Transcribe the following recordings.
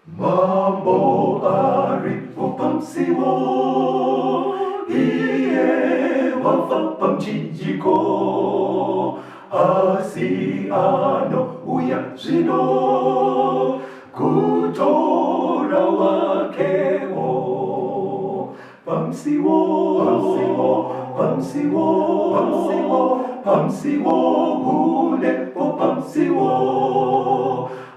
Mambo aripo pamusiwo, iye wafa pamuchinjiko, asi anouya zvino kutora wakewo. Pamusiwo, pamusiwo, pamusiwo, pamusiwo, pamusiwo, hunepo pamusiwo.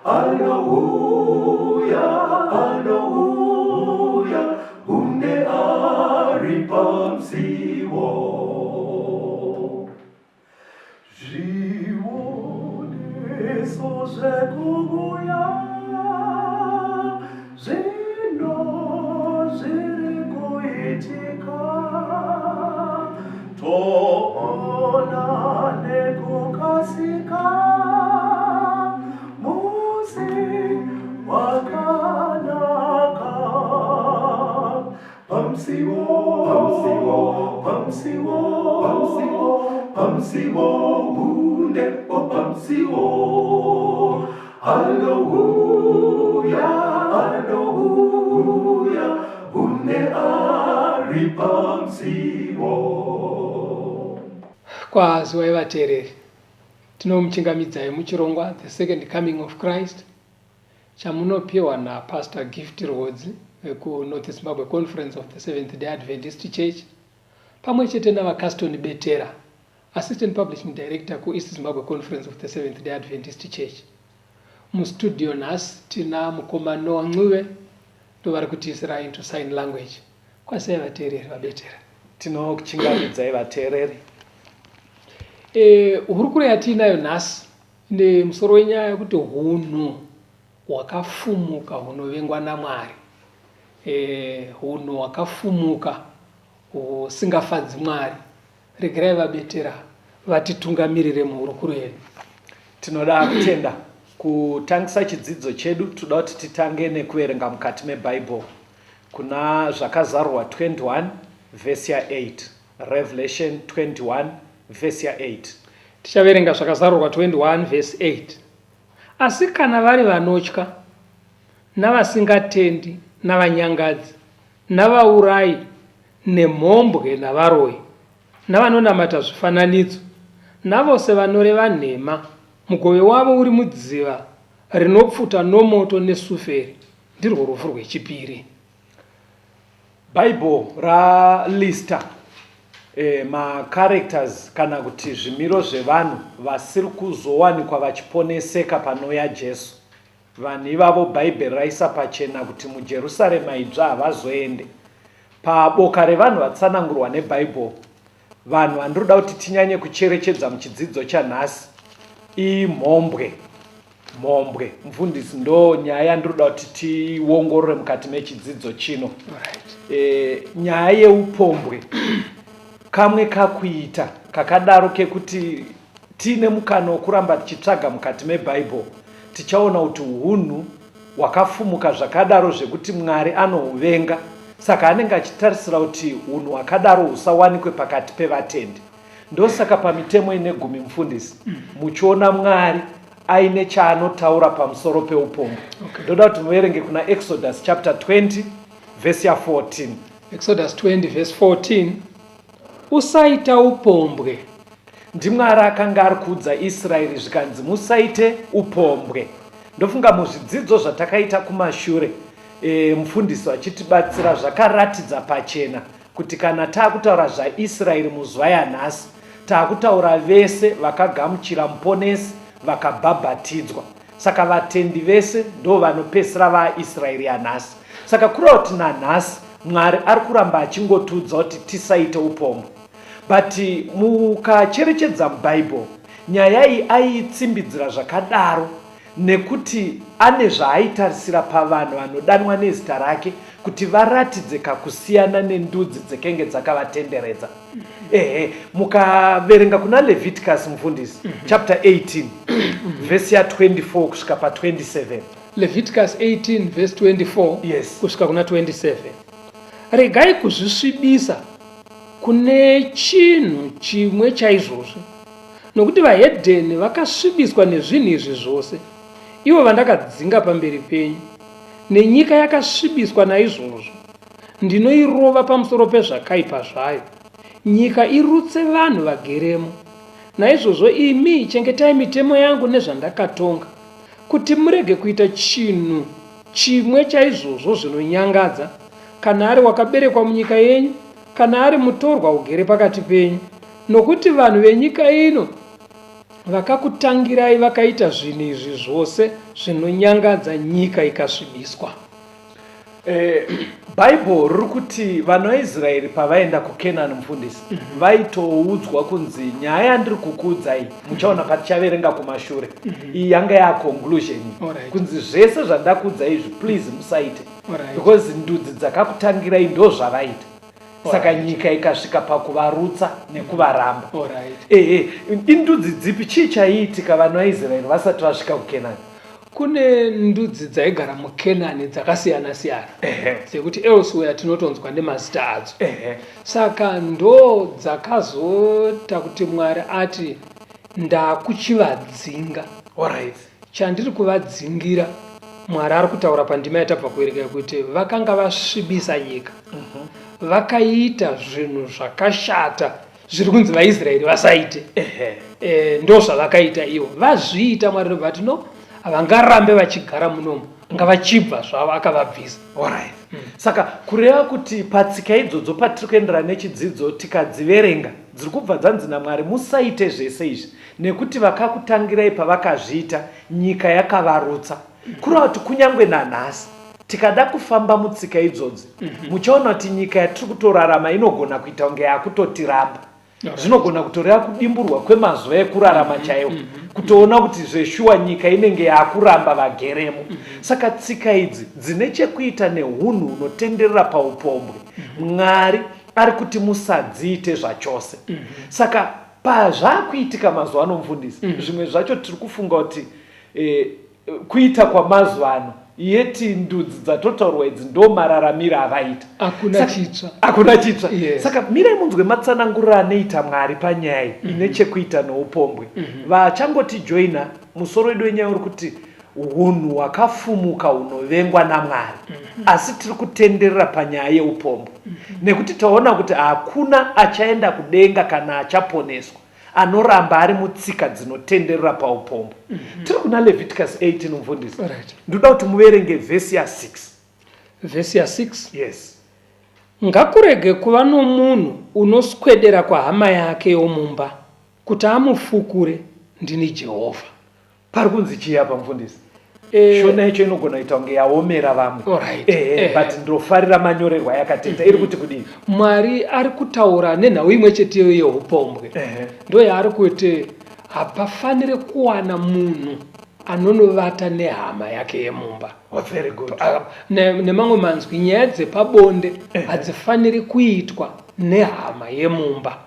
Anouya, anouya, hunde ari pamusiwo. Zvioneso zvekuuya zvino zviri kuitika, toona nekukasika musi wakanaka. Pamusiwo, pamusiwo, pamusiwo, pamusiwo, pamusiwo, hunde o pamusiwo. Anouya, anouya, hunde ari pamusiwo. Kwaziwai vateereri, tinomuchingamidzai muchirongwa The Second Coming of Christ chamunopiwa naPastor Gift Rwodzi vekuNorth Zimbabwe Conference of the Seventh Day Adventist Church pamwe chete naVaCaston Betera, Assistant Publishing Director kuEast Zimbabwe Conference of the Seventh Day Adventist Church. Mustudio nhasi tina mukoma Noah Ncube ndovari kutiisira into sign language. Kwazivai vateereri vaBetera. Tinokuchingamidzai vateereri. E, hurukuro yatiinayo nhasi Ine musoro wenyaya yekuti hunhu hwakafumuka hunovengwa naMwari. E, hunhu hwakafumuka husingafadzi Mwari. Regerai vaBetera vatitungamirire muhurukuro yedu. Tinoda kutenda kutangisa chidzidzo chedu toda kuti titange nekuverenga mukati mebhaibheri kuna Zvakazarurwa 21 vhesi ya 8. Revelation 21 vhesi ya 8. Tichaverenga Zvakazarurwa 21 vhesi 8. Asi kana vari vanotya, navasingatendi, navanyangadzi, navaurayi, nemhombwe, navaroyi, navanonamata zvifananidzo, navose vanoreva nhema, mugove wavo uri mudziva rinopfuta nomoto nesuferi, ndirwo rufu rwechipiri. Bible ralista eh, macharacters kana kuti zvimiro zvevanhu vasiri kuzowanikwa vachiponeseka panouya Jesu. Vanhu ivavo Bhaibheri raisa pachena kuti muJerusarema idzva havazoende. Paboka revanhu vatsanangurwa neBhaibheri, vanhu vandinoda kuti tinyanye kucherechedza muchidzidzo chanhasi imhombwe. Mhombwe mufundisi ndo nyaya yandinoda kuti tiongorore mukati mechidzidzo chino. Right. E, nyaya yeupombwe kamwe kakuita kakadaro kekuti tiine mukana wekuramba tichitsvaga mukati mebhaibheri tichaona kuti hunhu hwakafumuka zvakadaro zvekuti Mwari anohuvenga saka anenge achitarisira kuti hunhu hwakadaro husawanikwe pakati pevatendi. Ndosaka pamitemo ine gumi mufundisi muchiona Mwari aine chaanotaura pamusoro peupombwe. Ndoda kuti muverenge kuna Exodus chapter 20 verse ya 14. Exodus 20 verse 14 Usaita upombwe. NdiMwari akanga ari kuudza Israeri zvikanzi musaite upombwe. Ndofunga muzvidzidzo zvatakaita kumashure e, mufundisi vachitibatsira zvakaratidza pachena kuti kana taakutaura zvaIsraeri muzuva yanhasi, taakutaura vese vakagamuchira Muponesi vakabhabhatidzwa. Saka vatendi vese ndo vanopesera vaIsraeri yanhasi. Saka kureva kuti nanhasi Mwari ari kuramba achingotiudza kuti tisaite upombwe. But mukacherechedza muBible, nyaya iyi aiitsimbidzira zvakadaro nekuti ane zvaaitarisira pavanhu vanodanwa nezita rake kuti varatidze kakusiyana nendudzi dzekenge dzakavatenderedza. Ehe, mukaverenga kuna Leviticus mufundisi chapter 18 vhesi ya 24 kusvika pa 27. Leviticus 18 verse 24 Yes. kusvika kuna 27. Regai kuzvisvibisa kune chinhu chimwe chaizvozvi, nokuti vahedheni vakasvibiswa nezvinhu izvi zvose, ivo vandakadzinga pamberi penyu. Nenyika yakasvibiswa naizvozvo, ndinoirova pamusoro pezvakaipa zvayo, nyika irutse vanhu vageremo. Naizvozvo imi chengetai mitemo yangu nezvandakatonga, kuti murege kuita chinhu chimwe chaizvozvo zvinonyangadza, kana ari wakaberekwa munyika yenyu, kana ari mutorwa ugere pakati penyu, nokuti vanhu venyika ino vakakutangirai vakaita zvinhu izvi zvose zvinonyangadza, nyika ikasvibiswa. Bible riri kuti vana vaIsraeri pavaenda kuKenani, mufundisi, vaitoudzwa kunzi nyaya yandiri kukuudzai muchaona patichaverenga kumashure, iyi yanga yaconclusion, kunzi zvese zvandakuudzai izvi please musaite, because ndudzi dzakakutangirai ndo zvavaita. Saka nyika ikasvika pakuvarutsa nekuvaramba. Ehe, indudzi dzipi? Chii chaiitika vanhu vaIsraeri vasati vasvika kuKenani? Kune ndudzi dzaigara muKenani dzakasiyana siyana dzekuti elsewhere tinotonzwa nemazita adzo. Saka ndo dzakazoita kuti Mwari ati ndakuchivadzinga. Chandiri kuvadzingira, Mwari ari kutaura pandima yatabva kuverenga kuti vakanga vasvibisa nyika. Vakaita zvinhu zvakashata zviri kunzi vaIsraeri vasaite. Ndo zvavakaita ivo. Vazviita, Mwari ndobva ati no, havangarambe vachigara munomu, ngavachibva zvavo, akavabvisa. Alright. Saka kureva kuti patsika idzodzo patiri kuenderana nechidzidzo tikadziverenga dziri kubva dzanzi naMwari musaite zvese izvi nekuti vakakutangirai pavakazviita nyika yakavarutsa. Kureva kuti kunyange nanhasi tikada kufamba mutsika idzodzi, muchaona kuti nyika yatiri kutorarama inogona kuita kunge yakutotiramba. Zvinogona kutoreva kudimburwa kwemazuva ekurarama chaiwo, kutoona kuti zveshuwa nyika inenge yakuramba vageremo. Saka tsika idzi dzine chekuita neunhu hunotenderera paupombwe, Mwari ari kuti musadziite zvachose. Saka pazvakuitika mazuva ano, mufundisi, zvimwe zvacho tiri kufunga kuti kuita kwamazuva ano, yeti ndudzi dzatotaurwa idzi ndo mararamiro avaita. Hakuna chitsva. Hakuna chitsva. Saka mirai munzwe matsananguriro anoita Mwari panyaya iyi ine chekuita noupombwe. Vachangotijoina, musoro wedu wenyaya uri kuti hunhu hwakafumuka hunovengwa naMwari. Asi tiri kutenderera panyaya yeupombwe nekuti taona kuti hakuna achaenda kudenga kana achaponeswa anoramba ari mutsika dzinotenderera paupombwe. Tiri kuna Leviticus 18, mufundisi. Ndoda kuti muverenge vhesi ya6. Vhesi ya6. Yes. Ngakurege kuva nomunhu unoswedera kwahama yake yomumba kuti amufukure, ndini Jehovha. Pari kunzi chii apa, mufundisi? Shona yacho inogona kuita kunge yaomera vamwe. But ndofarira manyorerwa yakateta. Iri kuti kudii? Mwari ari kutaura nenhau imwe cheteyo yeupombwe. Ndo yaari kuti hapafaniri kuwana munhu anonovata nehama yake yemumba. Oh, very good. Nemamwe manzwi, nyaya dzepabonde hadzifaniri kuitwa nehama yemumba.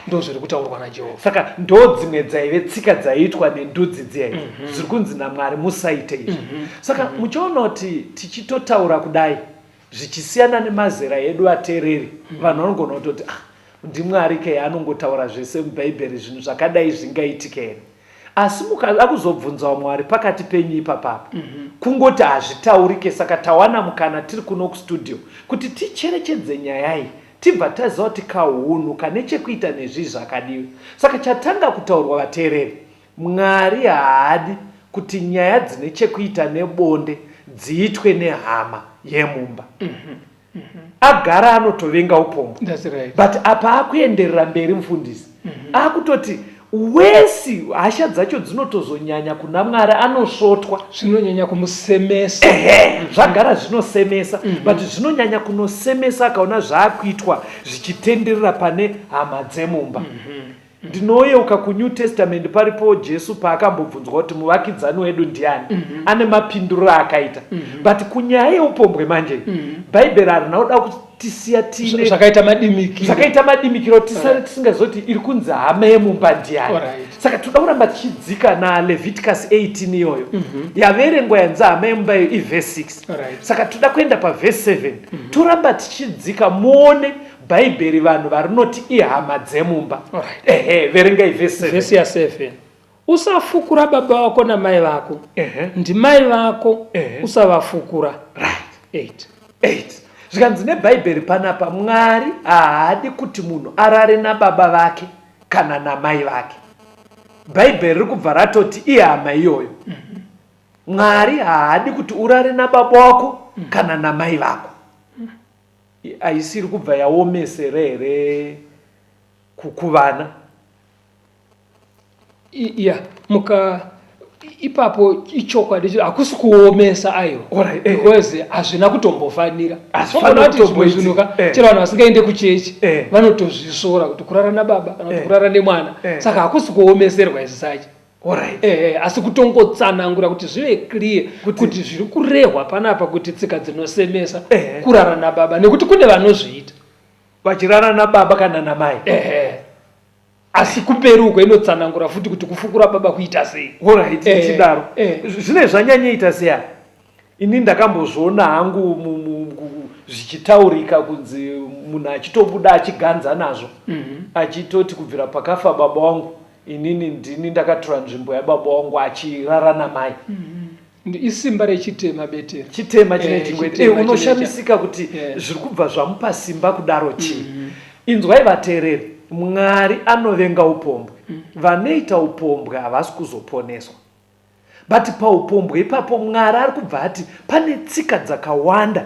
Ndo zviri kutaurwa naJehovha. Saka ndo dzimwe dzaive tsika dzaiitwa nendudzi dziya idzi, zviri kunzi naMwari musaite izvi. Saka muchaona kuti tichitotaura kudai zvichisiyana nemazera edu ateereri, vanhu vanogona kutoti ah, ndiMwari ke anongotaura zvese muBhaibheri, zvinhu zvakadai zvingaitike here? Asi mukada kuzobvunzawo Mwari pakati penyu ipapapa, kungoti hazvitaurike. Saka tawana mukana tiri kuno kustudio kuti ticherechedze nyaya iyi, tibva taziva kuti kahunhu kane chekuita nezvii zvakadiwa. Saka chatanga kutaurwa, vateereri, Mwari haadi kuti nyaya dzine chekuita nebonde dziitwe nehama yemumba. Agara anotovenga upombwe. That's right. But apa akuenderera mberi, mufundisi, akutoti wesi hasha dzacho dzinotozonyanya kuna Mwari, anosvotwa. Zvinonyanya kumusemesa. Ehe, zvagara zvinosemesa, but zvinonyanya kunosemesa akaona zvaakuitwa zvichitenderera pane hama dzemumba. Ndinoyeuka kuNew Testament paripo Jesu paakambobvunzwa kuti muvakidzani wedu ndiani, ane mapinduriro aakaita. But kunyaya yeupombwe manje, Bhaibheri harina kuda kutisiya tiine zvakaita madimikiro. Zvakaita madimikiro, tisare tisingazoti iri kunzi hama yemumba ndiani. Saka toda kuramba tichidzika naLeviticus 18 iyoyo yaverengwa yanzi hama yemumba iyo ivhesi 6. Saka toda kuenda pavhesi 7, toramba tichidzika muone Bhaibheri vanhu varinoti ihama dzemumba. Ehe, verengai vhesi 7. Vhesi ya7. Usafukura baba vako namai vako. Ndimai vako usavafukura. Right. 8. 8. Zvikanzi neBhaibheri panapa Mwari haadi kuti munhu arare nababa vake kana namai vake. Bhaibheri riri kubva ratoti ihama iyoyo. Mwari haadi kuti urare nababa wako kana namai vako. Haisiri kubva yaomesera here kuvana? Ya, muka ipapo ichokwadi hakusi kuomesa aiwa, eh. because hazvina kutombofanira. Hazvifaniri Kuti zvimwe kutomboitika. zvinhu ka Eh. chero vanhu vasingaende kuchechi Eh. vanotozvisora kuti kurara nababa kana kuti Eh. kurara nemwana. Eh. Saka hakusi kuomeserwa as such. Alright. Asi kutongotsanangura kuti zvive clear kuti zviri kurehwa panapa kuti tsika dzinosemesa kurara nababa, nekuti kune vanozviita vachirara nababa kana namai. Asi kumberi uko inotsanangura futi kuti kufukura baba kuita sei. Alright, tichidaro. Zvine zvanyanyoita seya. Ini ndakambozviona hangu zvichitaurika kunzi munhu achitobuda achiganza nazvo. Achitoti kubvira pakafa baba wangu, inini ndini ndakatora nzvimbo yababa wangu achirara namai. Isimba rechitema betera. Chitema chine chingwete. Chitema chine Unoshamisika kuti zviri kubva zvamupa simba kudaro chii. Inzwai vateereri, Mwari anovenga upombwe. Vanoita upombwe havasi kuzoponeswa. But paupombwe ipapo Mwari ari kubva ati pane tsika dzakawanda,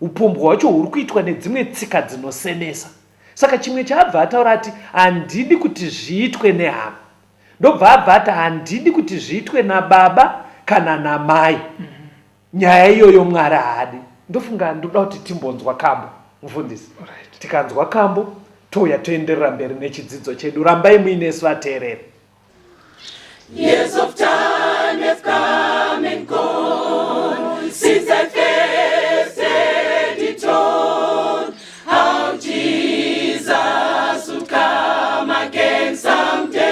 upombwe hwacho huri kuitwa nedzimwe tsika dzinosemesa. Saka chimwe chaabva ataura ati handidi kuti zviitwe nehama. Ndobva abva ati handidi kuti zviitwe nababa kana namai. Nyaya iyoyo Mwari haadi. Ndofunga ndoda kuti timbonzwa kambo, mufundisi. Tikanzwa kambo touya toenderera mberi nechidzidzo chedu. Rambai muinesu vateereri. Years of time have come and gone since I first heard it told how Jesus would come again someday.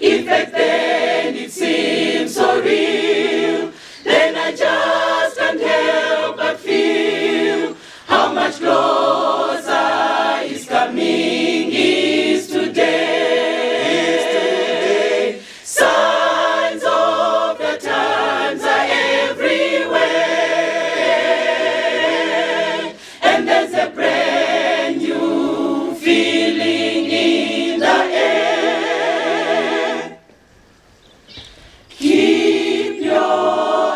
If back then it seemed so real, then I just can't help but feel how much closer his coming is today. Signs of the times are everywhere, and there's a brand new feeling in the air. Keep your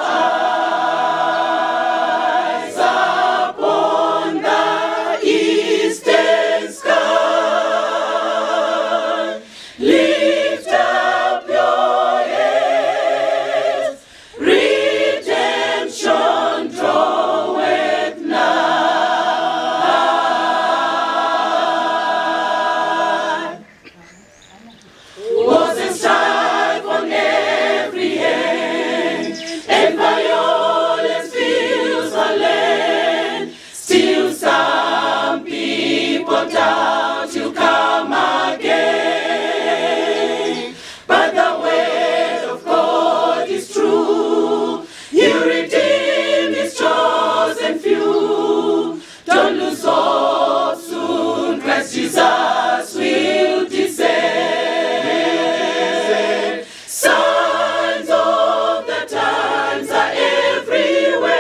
eyes upon the eastern sky. Lift up your heads, redemption draweth nigh. Wars and strife on every hand, and violence fills the land. Still some people doubt he'll come again. But the word of God is true. He'll redeem his chosen few. Don't lose hope, soon Christ Jesus will descend. Signs of the times are everywhere,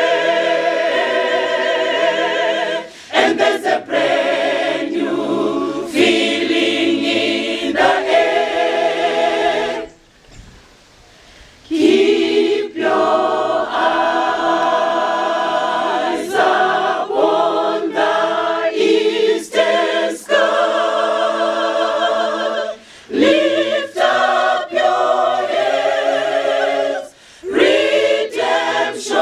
and there's a brand new feeling in the air. Keep your eyes upon the eastern sky. Lift up your heads, redemption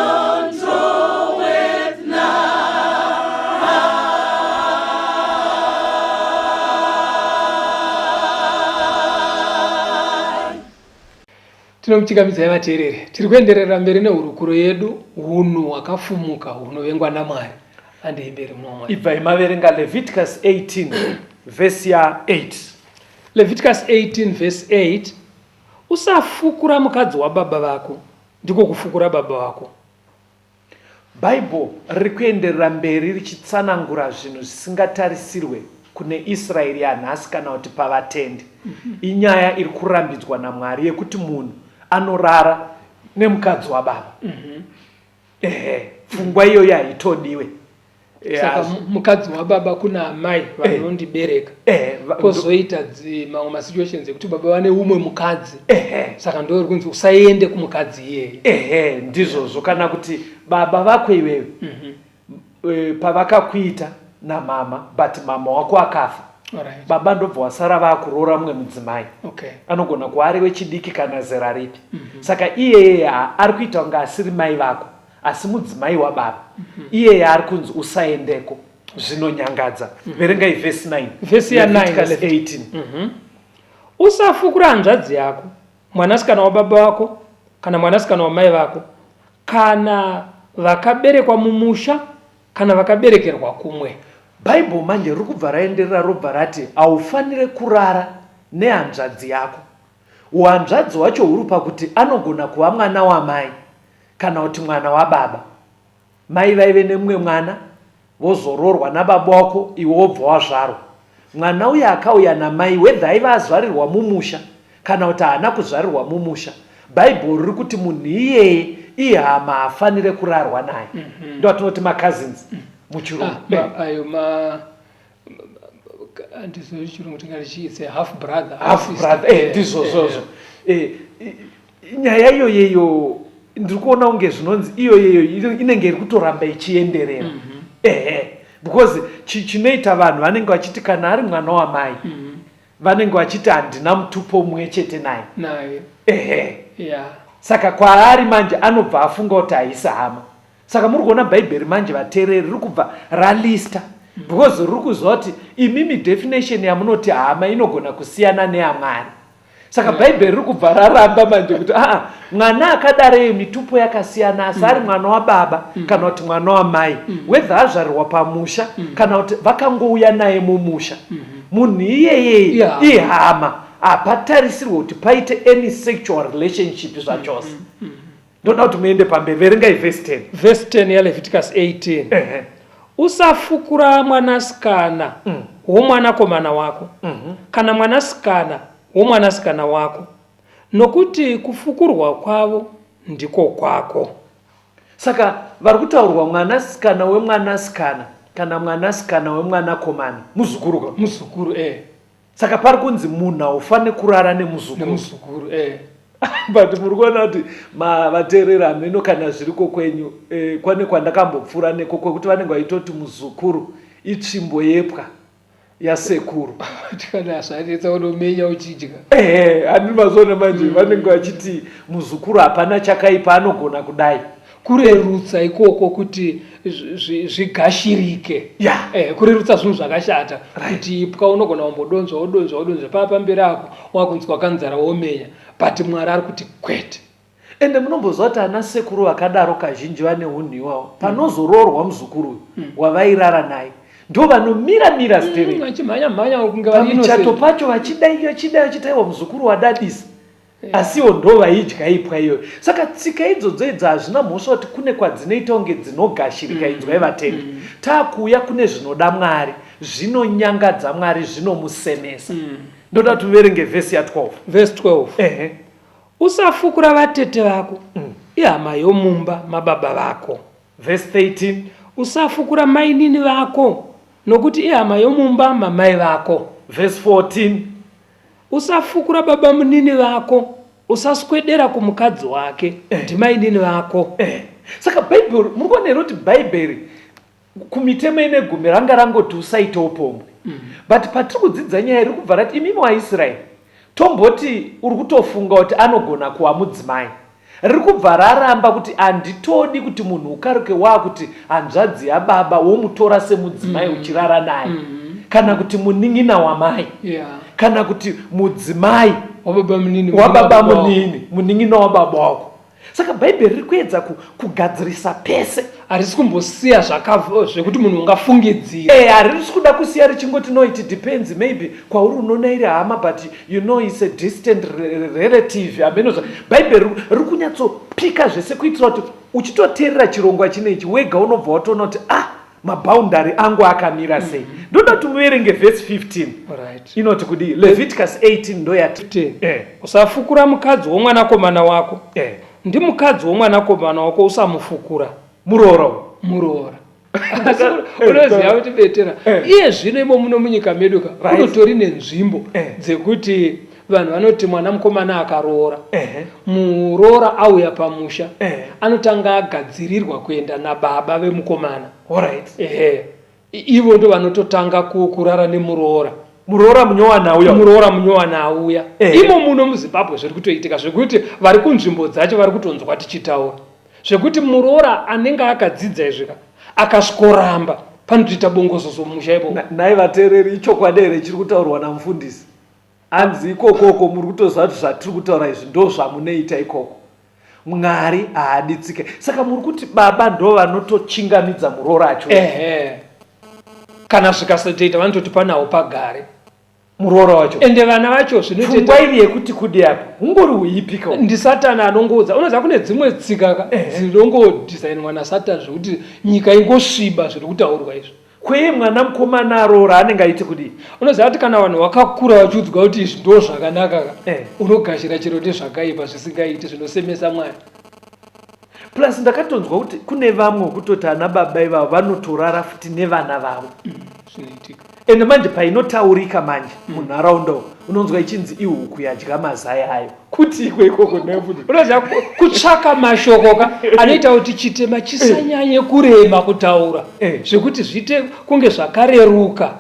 draweth nigh. Tinomuchingamidzai vateereri. Tiri kuenderera mberi nehurukuro yedu hunhu hwakafumuka hunovengwa naMwari. Handei mberi muna Mwari. Ibvai maverenga Leviticus 18 vhesi ya 8. Leviticus 18 verse 8, Usafukura mukadzi wababa vako, ndiko kufukura baba vako. Bible riri kuenderera mberi richitsanangura zvinhu zvisingatarisirwe kune Israeri yanhasi kana kuti pavatendi. Inyaya iri kurambidzwa naMwari yekuti munhu anorara nemukadzi wababa. Ehe, pfungwa iyoyo haitodiwe. Saka mukadzi wababa kuna amai eh. vanondibereka eh, kozoita mamwe masituations ekuti baba vane umwe mukadzi, saka ndo iri kunzi usaende kumukadzi iyeye. Ehe, ndizvozvo. Kana kuti baba vako iwewe pavakakuita namama, but mama wako akafa, baba ndobva wasara vakuroora mumwe mudzimai, anogona kuva ari wechidiki kana zera ripi. Saka iyeye ari kuita kunge asiri mai vako, asi mudzimai wababa. Iyeye ari kunzi usaendeko, zvinonyangadza. Verengai vhesi 9. Vhesi ya 9. Leviticus 18. Usafukura hanzvadzi yako, mwanasikana wababa vako kana mwanasikana wamai vako, kana vakaberekwa mumusha kana vakaberekerwa kumwe. Bible manje riri kubva raenderera, robva rati haufanire kurara nehanzvadzi yako. Uhanzvadzi hwacho huri pakuti anogona kuva mwana wamai kana kuti mwana wababa. Mai vaive nemumwe mwana, vozoroorwa nababa wako, iwe wobva wazvarwa. Mwana uya akauya namai, whether aiva azvarirwa mumusha kana kuti haana kuzvarirwa mumusha, Bible riri kuti munhu iyeye ihama, haafanire kurarwa naye. Ndo atinoti macousins muchirungu. Ah, ayo ma handizivi chirungu tingati chii, it's a half brother. Half brother, ndizvozvozvo. Nyaya iyoyeyo ndiri kuona kunge zvinonzi iyoyeyo inenge iri kutoramba ichienderera. Ehe, because chinoita vanhu vanenge vachiti kana ari mwana wamai, vanenge vachiti handina mutupo mumwe chete naye. Naye. Ehe. Saka kwaari manje anobva afunga kuti haisi hama. Saka muri kuona Bhaibheri manje, vateereri, riri kubva ralista because riri kuziva kuti imimi definition yamunoti hama inogona kusiyana neyaMwari. Saka Bhaibheri riri kubva raramba manje kuti aa, mwana akadareyo mitupo yakasiyana, asi ari mwana wababa kana kuti mwana wamai, whether azvarirwa pamusha kana kuti vakangouya naye mumusha, munhu iyeyeye ihama, hapatarisirwe kuti paite any sexual relationship zvachose. Ndoda kuti muende pamberi, verengai vhesi 10. Vhesi 10 yaLeviticus 18. Usafukura mwanasikana womwanakomana wako kana mwanasikana womwanasikana wako, nokuti kufukurwa kwavo ndiko kwako. Saka vari kutaurwa mwanasikana wemwanasikana kana mwanasikana wemwanakomana muzukuru ka? Muzukuru, eh. Saka pari kunzi munhu haufaniri kurara nemuzukuru. Nemuzukuru, eh. But muri kuona kuti vateereri, hameno kana zviriko kwenyu, kwane kwandakambopfuura neko kwekuti vanenge vaitoti muzukuru itsvimbo yepwa yasekuru. Kana zvanetsa unomenya uchidya. Ehe, handi mazoona manje vanenge vachiti muzukuru hapana chakaipa, anogona kudai. Kurerutsa ikoko kuti zvigashirike. Kurerutsa zvinhu zvakashata. Kuti ipwa unogona kumbodonzva, wodonzva, wodonzva, paa pamberi ako wakunzwa kanzara womenya, but Mwari ari kuti kwete. Ende munomboziva kuti ana sekuru vakadaro kazhinji vane unhu iwawo, panozoroorwa muzukuru uyu wavairara naye, ndo vanomira mira stereki. Vachimhanya mhanya kunge vari pamichato innocent. Pacho vachidai, vachidai, vachitaiwa muzukuru wadadisa, asiwo ndo vaidya ipwa iyoyo. Saka tsika idzodzo idzi hazvina mhosva kuti kune kwadzinoita kunge dzinogashirika. Inzwai vatendi, taakuuya kune zvinoda Mwari, zvinonyangadza Mwari, zvinomusemesa. Ndoda kuti uverenge vhesi ya12. Verse 12. Ehe. Usafukura vatete vako, ihama yomumba mababa vako. Vhesi 13. Usafukura mainini vako, nokuti ihama yomumba mamai vako. Vhesi 14. Usafukura babamunini vako, usaswedera kumukadzi wake, ndimainini vako. Saka Bhaibheri, muri kuona here kuti Bhaibheri kumitemo ine gumi ranga rangoti usaite upombwe? But patiri kudzidza nyaya iri kubva rati imimi waIsraeri, tomboti uri kutofunga kuti anogona kuva mudzimai, riri kubva raramba kuti handitodi kuti munhu ukaruke waakuti hanzvadzi yababa womutora semudzimai uchirara naye, kana kuti munin'ina wamai, kana kuti mudzimai wababa munini, wababa munini, munin'ina wababa wako. Saka Bhaibheri riri kuedza kugadzirisa pese. Harisi kumbosiya zvekuti munhu ungafungidzira. Harisi kuda kusiya richingoti no, it depends, maybe kwauri unoona iri hama, but you know it's a distant relative, hameno. Bhaibheri riri kunyatsopika zvese kuitira kuti uchitoteerera chirongwa chinechi wega unobva watoona kuti ah, Maboundary angu akamira sei? Ndoda kuti muverenge vhesi 15. Right. Inoti kudii? Leviticus 18 ndoyati. 15. Eh. Usafukura mukadzi womwanakomana wako. Eh. Ndimukadzi womwanakomana wako usamufukura. Muroora. Muroora. Asi unoziva kuti betera Eh. iye zvino imo muno munyika medu ka Right. kunotori nenzvimbo Eh. dzekuti vanhu vanoti mwana mukomana akaroora Ehe. muroora auya pamusha Eh. anotanga agadzirirwa kuenda nababa vemukomana. Alright. Ehe, ivo ndo vanototanga kurara nemuroora. Muroora munyowana auya. Muroora munyowana auya. Eh. Imo muno muZimbabwe zviri kutoitika zvekuti vari kunzvimbo dzacho vari kutonzwa tichitaura zvekuti muroora anenge akadzidza izvi ka akasvikoramba panotoita bongozozo mumusha ipopo. Nhai vateereri, ichokwadi here chiri kutaurwa namufundisi? Hanzi ikokoko muri kutoziva kuti zvatiri kutaura izvi ndozvamunoita ikoko. Mwari haadi tsika. Saka muri kuti baba ndo vanotochingamidza muroora acho. Ehe. Kana zvikasatoita vanototi panawo pagare. Muroora wacho. Ende vana vacho zvinotoita. Pfungwa iri yekuti kudi apa hungori huipika. NdiSatani anongoudza. Unoziva kune dzimwe tsika ka dzinongodhisainwa naSatani zvekuti nyika ingosviba zviri kutaurwa izvi. Kweye mwana mukomana aroora anenge aiti kudii? Unoziva kuti kana vanhu vakakura vachiudzwa kuti izvi ndo zvakanaka ka eh. Unogashira chero nezvakaipa zvisingaiti zvinosemesa Mwari. Plus ndakatonzwa kuti kune vamwe kutoti ana baba ivavo vanotorara futi nevana vavo. Zvinoitika. Ende manje painotaurika manje munharaunda mm. Unonzwa ichinzi ihuku yadya mazai ayo. Kuti iko ikoko nefuti. Unoziva kutsvaka mashoko ka anoita kuti chitema chisanyanye kurema kutaura Eh. Zvekuti zviite kunge zvakareruka.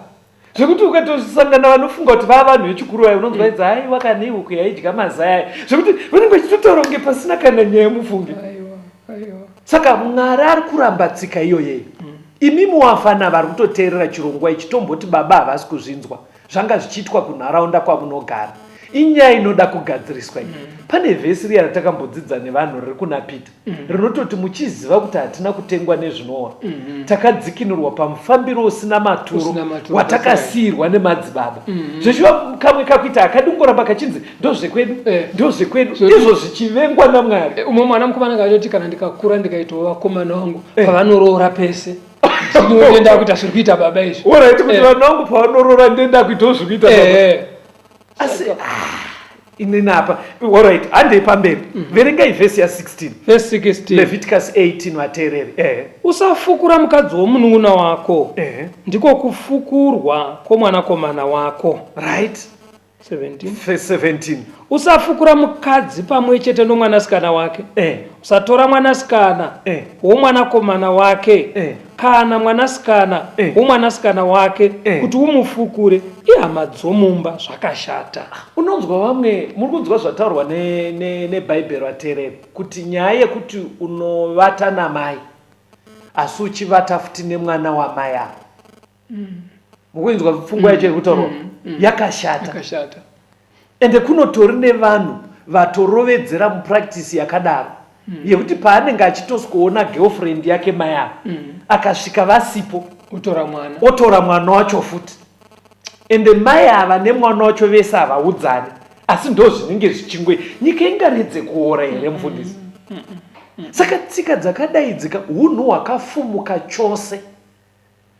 Zvekuti ukatosangana vanofunga kuti vava vanhu vechikuru vayo unonzwa inzi aiwa kana ihuku yaidya mazai ayo, zvekuti vanenge vachitotaura kunge pasina kana nyaya mufunge. Aiwa, aiwa. Saka Mwari ari kuramba tsika iyoyeyo. Imimi wafana vari kutoteerera chirongwa ichi tomboti baba havasi kuzvinzwa zvanga zvichiitwa kunharaunda kwamunogara. Inyaya inoda kugadziriswa iyi. Pane vhesi riya ratakambodzidza nevanhu riri kuna Peter rinototi muchiziva kuti hatina kutengwa nezvinoora, takadzikinurwa pamufambiro usina maturo Usina maturo, watakasiyirwa nemadzibaba. Zveshuwa kamwe kakuita hakadi kungoramba kachinzi ndozvekwedu, Eh. ndozvekwedu, izvo zvichivengwa naMwari. Umwe mwana mukomana akatoti kana ndikakura ndikaitawo vakomana vangu pavanoroora pese ndinoenda kuita zviri kuita baba izvi. Alright, kuti Eh. vanhu vangu pavanoroora ndinoenda kuitawo zviri kuita baba. Eh. Asi inini apa alright, handei pamberi. Verengai vhesi ya 16. Verse 16. Leviticus 18 vateereri. Usafukura mukadzi womunun'una wako. Ndiko kufukurwa kwomwanakomana wako. Right. 17. Verse 17. Usafukura mukadzi pamwe chete nomwanasikana wake. Usatora mwanasikana womwanakomana wake kana mwanasikana womwanasikana wake kuti umufukure, ihama dzomumba, zvakashata. Unonzwa vamwe, muri kunzwa zvataurwa neBhaibheri vateereri, kuti nyaya yekuti unovata namai asi uchivata futi nemwana wamai ava. Mukuinzwa pfungwa yacho iri kutaurwa? Yakashata. Yakashata. Ende kunotori nevanhu vatorovedzera mupractice yakadaro yekuti paanenge achitosikoona girlfriend yake mai ava akasvika vasipo otora mwana, otora mwana wacho futi. Ende mai ava nemwana wacho vese havaudzani, asi ndo zvinenge zvichingwe. Nyika ingaredze kuora here mufundisi? Saka tsika dzakadai dzika hunhu hwakafumuka chose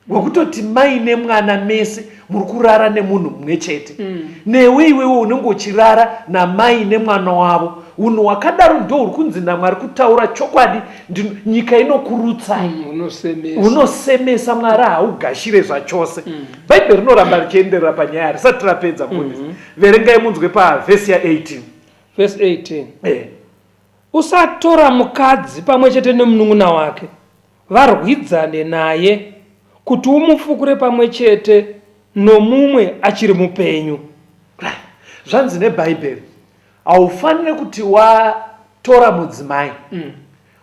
hwekutoti mai nemwana mese muri kurara nemunhu mumwe chete. Newe iwewe unenge uchirara namai nemwana wavo. Hunhu hwakadaro ndo huri kunzi naMwari kutaura chokwadi, nyika inokurutsai. Unosemesa. Unosemesa, Mwari haugashire zvachose. Bhaibheri rinoramba richienderera panyaya, risati rapedza mufundisi. Verengai munzwe pavhesi ya 18. Verse 18. Usatora mukadzi pamwe chete nemunun'una wake, varwidzane naye, kuti umufukure pamwe chete nomumwe achiri mupenyu. Right. Zvanzi neBhaibheri, haufanire kuti watora mudzimai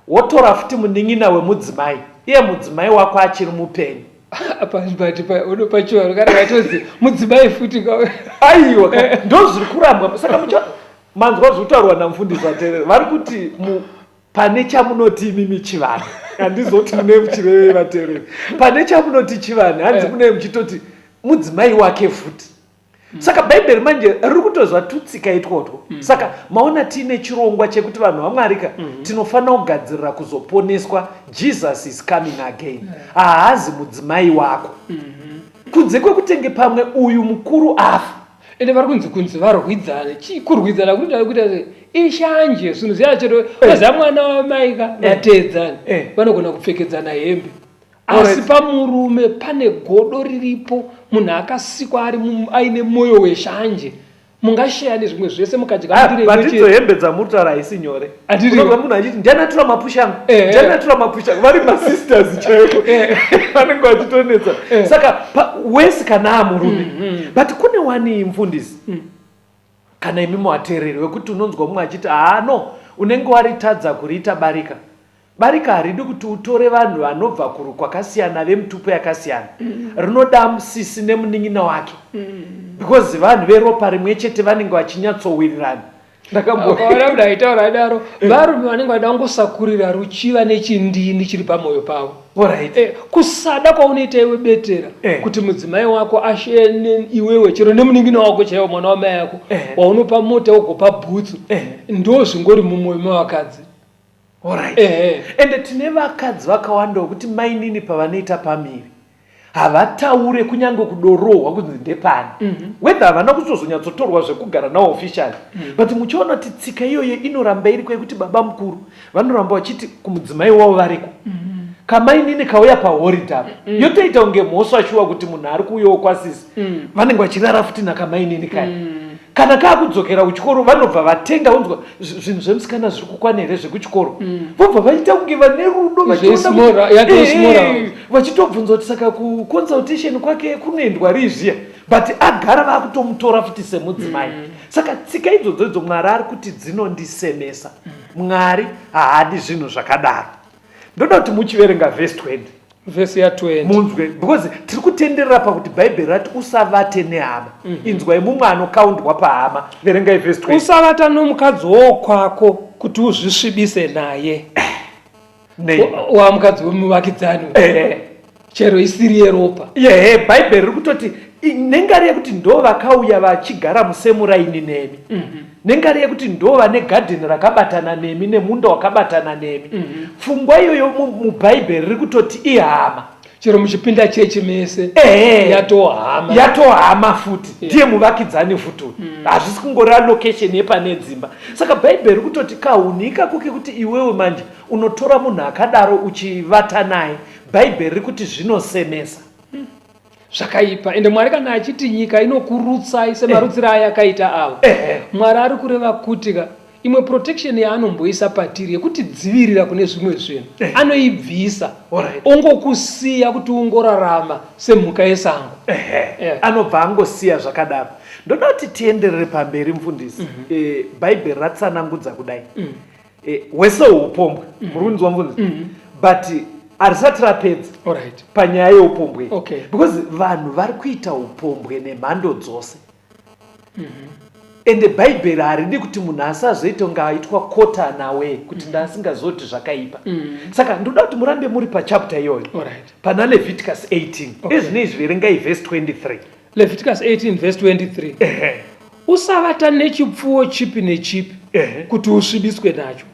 wotora futi munin'ina wemudzimai, iye mudzimai wako achiri mupenyu. Pachivanhu kana vatozi mudzimai futi ka. Aiwa, ndo zviri kurambwa. Saka manzwa zviri kutaurwa namufundisi vateereri, vari kuti pane chamunoti imimi chivanhu, handizoti mune muchirevei vateereri, pane chamunoti chivanhu, hanzi mune muchitoti mudzimai wake futi. Saka Bhaibheri manje riri kutozva tutsika itwotwo. Saka maona tiine chirongwa chekuti vanhu vaMwarika tinofanira kugadzirira kuzoponeswa. Jesus is coming again. Haazi mudzimai wako. Kunze kwekutenge pamwe uyu mukuru afa. Ende vari kunzi kunzi varwidzane. Chii kurwidzana kunoita kuita sei? Ishanje zvinhu zviya chero unoziva mwana wamaika vateedzani vanogona kupfekedzana hembe. Asi pamurume pane godo riripo, munhu akasikwa ari aine moyo weshanje. Mungasheya nezvimwe zvese mukadya ah, ndiro imwe chete. Hembe dzamuritaura haisi nyore. Unonzwa munhu achiti ndiani atura mapusha angu, eh, eh. ndiani atura mapusha angu, vari masisters chaiko eh. vanenge vachitonetsa. Saka wese kana amurume but kune wani mfundisi kana imi muvateereri wekuti unonzwa mumwe achiti haa no unenge waritadza kuriita barika. Barika haridi kuti utore vanhu vanobva kuru kwakasiyana vemutupo yakasiyana. Rinoda sisi nemunin'ina wake. Because vanhu veropa rimwe chete vanenge vachinyatsowirirana. Ndakamboona munhu aitaura adaro, varume vanenge vada kungosakurira ruchiva nechindini chiri pamwoyo pavo. Alright. Kusada kwaunoita iwe betera kuti mudzimai wako ashene iwewe chero nemunin'ina wako chaiwo mwana wamai ako waunopa mota ugopa bhutsu ndo zvingori mumwoyo mevakadzi. Alright. Ende tine vakadzi vakawanda wekuti mainini pavanoita pamiri havataure kunyange kudorohwa kunzi ndepani whether havana kuzozonyatsotorwa zvekugara nawo officially but muchiona kuti tsika iyoyo inoramba iriko yekuti baba mukuru vanoramba vachiti kumudzimai wavo variko kamainini kauya paholiday apa yotoita kunge mhosva shuwa kuti munhu ari kuuyawo kwasisi vanenge vachirara futi nakamainini kaya kana kakudzokera kuchikoro vanobva vatenga unzwa zvinhu zvemusikana zviri kukwana here zvekuchikoro vobva vaita kunge vane rudo vachitobvunza kuti saka kuconsultation kwake kunoendwa rii zviya but agara vakutomutora futi semudzimai Saka tsika idzodzo idzo Mwari ari kuti dzinondisemesa. Mwari haadi zvinhu zvakadaro. Ndoda kuti muchiverenga vhesi 20. Vhesi ya 20. Munzwe because tiri kutenderera pakuti Bhaibheri rati usavate nehama. Inzwai mumwe anokaundwa pahama. Verengai vhesi 20. Usavata nomukadzi wokwako kuti uzvisvibise naye. Nei? Wamukadzi wemuvakidzani. Chero isiri yeropa. Yehe, Bhaibheri riri kutoti nengari yekuti ndo vakauya vachigara musemuraini nemi. Nengari yekuti ndo vane gadheni rakabatana nemi nemunda wakabatana nemi. Pfungwa iyoyo muBhaibheri riri kutoti ihama. Chero muchipinda chechi mese yatohama. Yatohama futi. Ndiye muvakidzani futi uyu. Hazvisi kungoreva location yepane dzimba. Saka Bhaibheri riri kutoti kahunhu ikako kekuti iwewe manje unotora munhu akadaro uchivata naye. Bhaibheri riri kuti zvinosemesa. Zvakaipa. Ende Mwari kana achiti nyika inokurutsai semarutsiro ayakaita avo, Mwari ari kureva kuti ka imwe protection yaanomboisa patiri yekutidzivirira kune zvimwe zvinhu anoibvisa ongokusiya kuti ungorarama semhuka yesango. Anobva angosiya zvakadaro. Ndoda kuti tienderere pamberi mufundisi. Bhaibheri ratsanangudza kudai. Hwese upombwe muri kunzwa mubvunzo but harisati rapedza panyaya yeupombwe because vanhu vari kuita upombwe nemhando dzose. Ende Bhaibheri haridi kuti munhu asazoita kunge aitwa kota nawe kuti ndaasingazoti zvakaipa. Saka ndoda kuti murambe muri pachapter iyoyo pana Leviticus 18. Ezvino izvi verengai verse 23. Leviticus 18 verse 23. Usavata nechipfuwo chipi nechipi kuti usvibiswe nacho.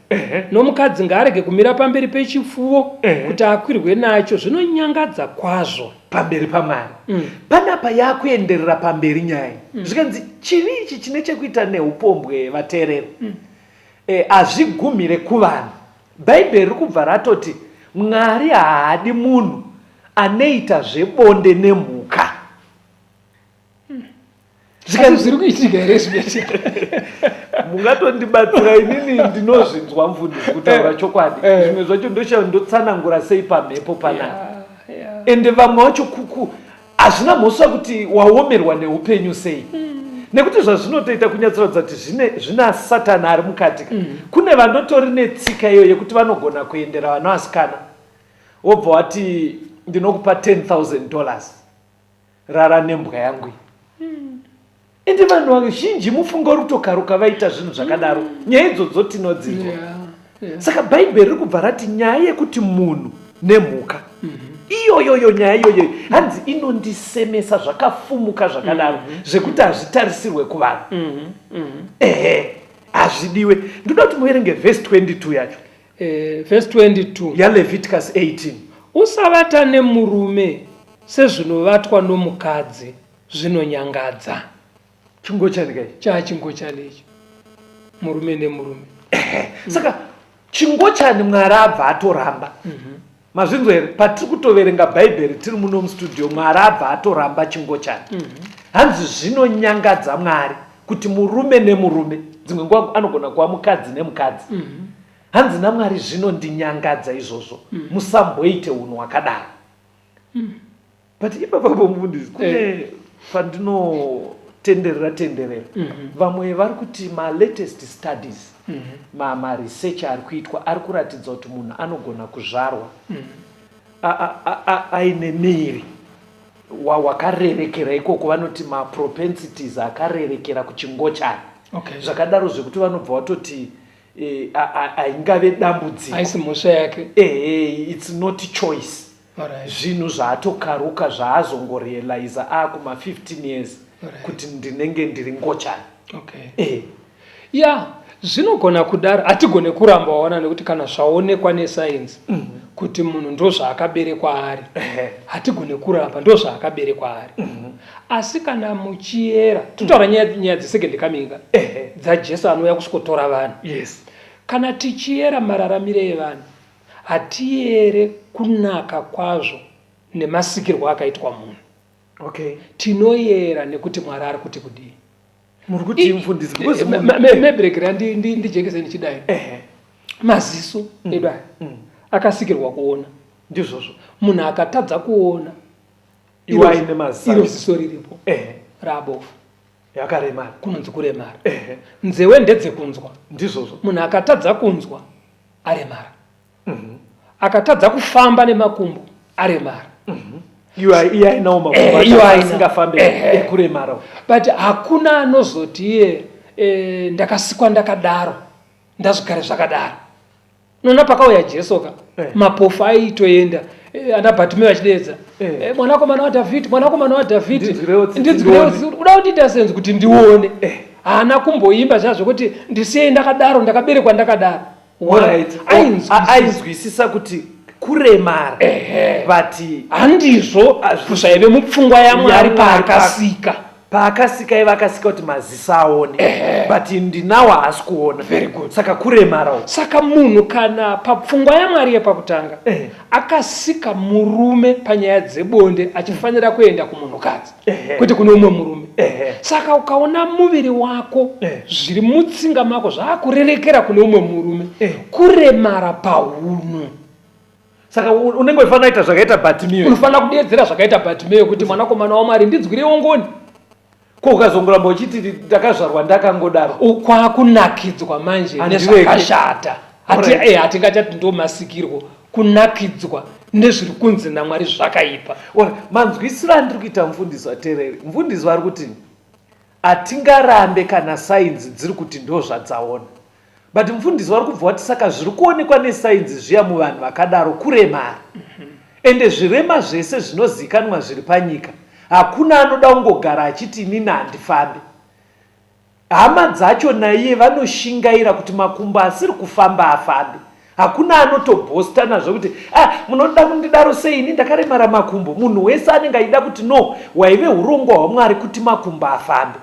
Nomukadzi ngaarege kumira pamberi pechifuwo kuti akwirwe nacho, zvinonyangadza kwazvo. Pamberi paMwari. Panapa yakuenderera pamberi nyaya iyi. Zvikanzi chivi ichi chine chekuita neupombwe vateereri. Hazvigumire kuvanhu. Bhaibheri riri kubva ratoti Mwari haadi munhu anoita zvebonde nemhuka. Zvikanzi zviri kuitika here izvi? Mungatondibatsira inini ndinozvinzwa mfundisi kutaura chokwadi. Zvimwe zvacho ndoshaya ndotsanangura sei pamhepo panapa. Ende vamwe vacho kuku hazvina mhosva kuti waomerwa neupenyu sei. Nekuti zvazvinotoita kunyatsoratidza kuti zvina Satani ari mukati ka. Kune vanotori netsika iyo yekuti vanogona kuendera vana vasikana wobva wati ndinokupa $10,000 rara nembwa yangu iyi. Ende vanhu vazhinji mufunga uri kutokaruka vaita zvinhu zvakadaro. Nyaya idzodzo tinodzinzwa. Saka Bhaibheri riri kubva rati nyaya yekuti munhu nemhuka iyoyoyo nyaya iyoyo Hanzi inondisemesa zvakafumuka zvakadaro zvekuti hazvitarisirwe kuvanhu. Ehe, hazvidiwe. Ndoda kuti muverenge vhesi 22 yacho. Vhesi 22 yaLeviticus 18. Usavata nemurume sezvinovatwa nomukadzi, zvinonyangadza. Chingochani kai? Chaachingochani icho, murume nemurume. Saka chingochani Mwari abva atoramba. Mazvinzwa here? Patiri kutoverenga Bhaibheri tiri muno mustudio, Mwari abva atoramba chingochani. Hanzi zvinonyangadza Mwari kuti murume nemurume, dzimwe nguva anogona kuva mukadzi nemukadzi. Hanzi naMwari zvinondinyangadza izvozvo, musamboite unhu hwakadaro. But ipapapo mufundisi, kune pandinotenderera tenderera, vamwe vari kuti malatest studies, maresearch ari kuitwa ari kuratidza kuti munhu anogona kuzvarwa aine miri wakarerekera ikoko, vanoti mapropensities akarerekera kuchingochani. Zvakadaro zvekuti vanobva vatoti haingave dambudziko, haisi mhosva yake. Ehe, it's not choice. Zvinhu zvaatokaruka zvaazongorealiza akuma 15 years kuti ndinenge ndiri ngochani. Ya, zvinogona kudaro, hatigone kuramba, waona, nekuti kana zvaonekwa nesainzi kuti munhu ndo zvaakaberekwa ari, hatigone kuramba, ndo zvaakaberekwa ari. Asi kana muchiyera, totaura nyaya dzesecond coming dzaJesu anouya kusvikotora vanhu. Kana tichiyera mararamire evanhu, hatiyere kunaka kwazvo nemasikirwo akaitwa munhu. Tinoyera nekuti Mwari ari kuti kudii. Muri kuti mufundisi, because Meberekera ndijekese ndichidai. Maziso edu aya akasikirwa kuona. Ndizvozvo. Munhu akatadza kuona, Iwo aine maziso iro ziso riripo rabofu. Yakaremara. Kunonzi kuremara. Nzewe ndedzekunzwa. Ndizvozvo. Munhu akatadza kunzwa aremara. Akatadza kufamba nemakumbo aremara. Iwo iye ainawo makumbo Iwo ainawo. asingafambi ekuremara. But hakuna anozoti iye ndakasikwa ndakadaro, ndazvigare zvakadaro. Unoona pakauya Jesu ka, mapofu aitoenda, ana Bhatimeo achideedza, "Mwanakomana waDhavhidhi, mwanakomana waDhavhidhi, Ndinzwirewo tsitsi, ndinzwirewo ndione." tsitsi." Kuda kundiita senzi kuti ndione. Haana kumboimba zvazvo kuti ndisiyei ndakadaro, ndakaberekwa ndakadaro. Ainzwisisa kuti kuremara, but handizvo zvaive mupfungwa yaMwari paakasika. Paakasika iva akasika kuti maziso aone, but ndinawo haasi kuona. Very good. Saka kuremara uku. Saka munhu kana papfungwa yaMwari yepakutanga akasika murume panyaya dzebonde achifanira kuenda kumunhukadzi, kwete kune umwe murume. Saka ukaona muviri wako zviri mutsinga mako zvaakurerekera kune umwe murume, kuremara pahunhu. Saka unenge uchifanira kuita zvakaita Bhatimeo. Unofanira kudeedzera zvakaita Bhatimeo kuti mwanakomana waMwari, ndinzwirewo ngoni. Ko ukazongoramba uchiti ndakazvarwa ndakangodaro? Kwakunakidzwa manje Handirege. nezvakashata. Hatingachati ndo masikirwo, kunakidzwa nezviri kunzi naMwari zvakaipa. Ora, manzwisiro andiri kuita mufundisi watereri, mufundisi vari kuti hatingarambe kana sainzi dziri kuti ndo zvadzaona, but mufundisi vari kubva vati saka zviri kuonekwa nesainzi zviya muvanhu vakadaro kuremara. Ende zvirema zvese zvinozikanwa zviri panyika, hakuna anoda kungogara achiti inini handifambi. Hama dzacho naiye vanoshingaira kuti makumbo asiri kufamba afambe. Hakuna anotobhosta nazvo kuti munoda kundidaro sei ini ndakaremara makumbo. Munhu wese anenge achida kuti no, hwaive hurongwa hwaMwari kuti makumbo afambe.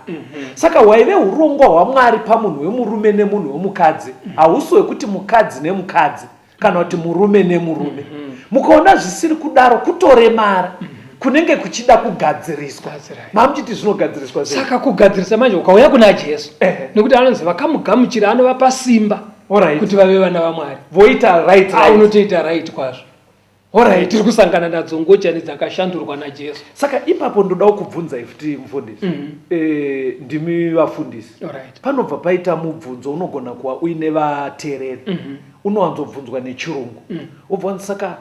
Saka hwaive hurongwa hwaMwari pamunhu wemurume nemunhu wemukadzi, hausi hwekuti mukadzi nemukadzi kana kuti murume nemurume. Mukaona zvisiri kudaro, kutoremara kunenge kuchida kugadziriswa. That's right. Mamuchiti zvinogadziriswa sei? Saka kugadzirisa manje ukauya kuna Jesu, nekuti anonzi vakamugamuchira anovapa simba kuti vave vana vaMwari. Voita right, right. Unotoita right kwazvo. Tiri kusangana nadzo ngochani dzakashandurwa naJesu. Saka ipapo ndoda kukubvunza futi mufundisi. Ndimi vafundisi. Panobva paita mubvunzo unogona kuva uine vateereri. Unowanzobvunzwa nechirungu. Wobva wanzi saka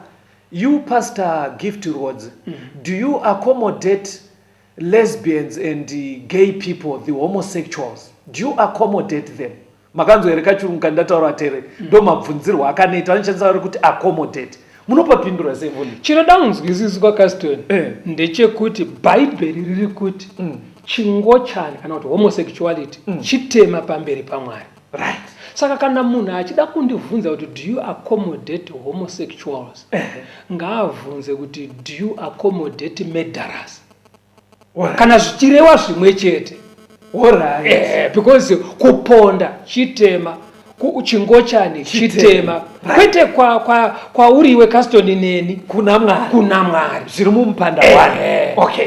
you Pastor Gift Rwodzi, do you accommodate lesbians and gay people, the homosexuals? Do you accommodate them? Makanzwa here kachirungu kandataura vateereri? Ndo mabvunzirwo akanoita, vanoshandisa vari kuti accommodate. Munopapindura sei mfundisi? Chinoda kunzwisiswa Caston ndechekuti Bhaibheri riri kuti chingochani kana kuti homosexuality chitema pamberi paMwari. Saka kana munhu achida kundibvunza kuti do you accommodate homosexuals, ngaabvunze kuti do you accommodate murderers? Kana zvichirewa zvimwe chete. Because kuponda chitema, chingochani chitema, kwete kwauri iwe Caston neni, kuna Mwari, kuna Mwari zviri mumupanda wani.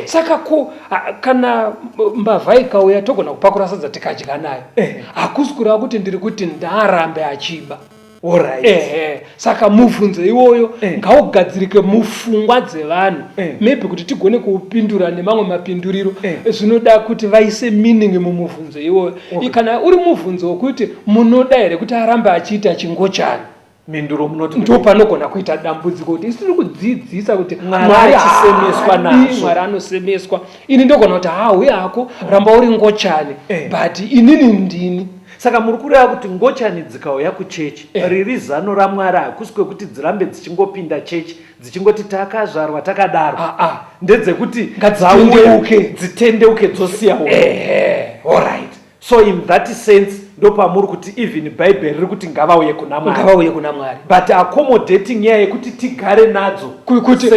Saka kana mbavha ikauya togona kupakura sadza tikadya nayo, hakusi kureva kuti ndiri kuti ndaarambe achiba. Saka mubvunzo iwoyo ngaugadzirike mupfungwa dzevanhu, maybe kuti tigone kuupindura nemamwe mapinduriro, zvinoda kuti vaise meaning mumubvunzo iwoyo. Kana uri mubvunzo wekuti munoda here kuti arambe achiita chingochani, Mhinduro munoti ndo panogona kuita dambudziko, kuti isu tiri kudzidzisa kuti Mwari achisemeswa nazvo. Mwari anosemeswa. Ini ndogona kuti ha, uye hako ramba uri ngochani, but inini ndini. Saka muri kureva kuti ngochani dzikauya kuchechi, riri zano raMwari hakusi kwekuti dzirambe dzichingopinda chechi dzichingoti takazvarwa takadaro, ndedzekuti ngadzitendeuke, dzitendeuke dzosiya. Alright, so in that sense ndopamuri kuti even Bhaibheri riri kuti ngavauye kuna Mwari. Ngavauye kuna Mwari. But accommodating nyaya yekuti tigare nadzo kuti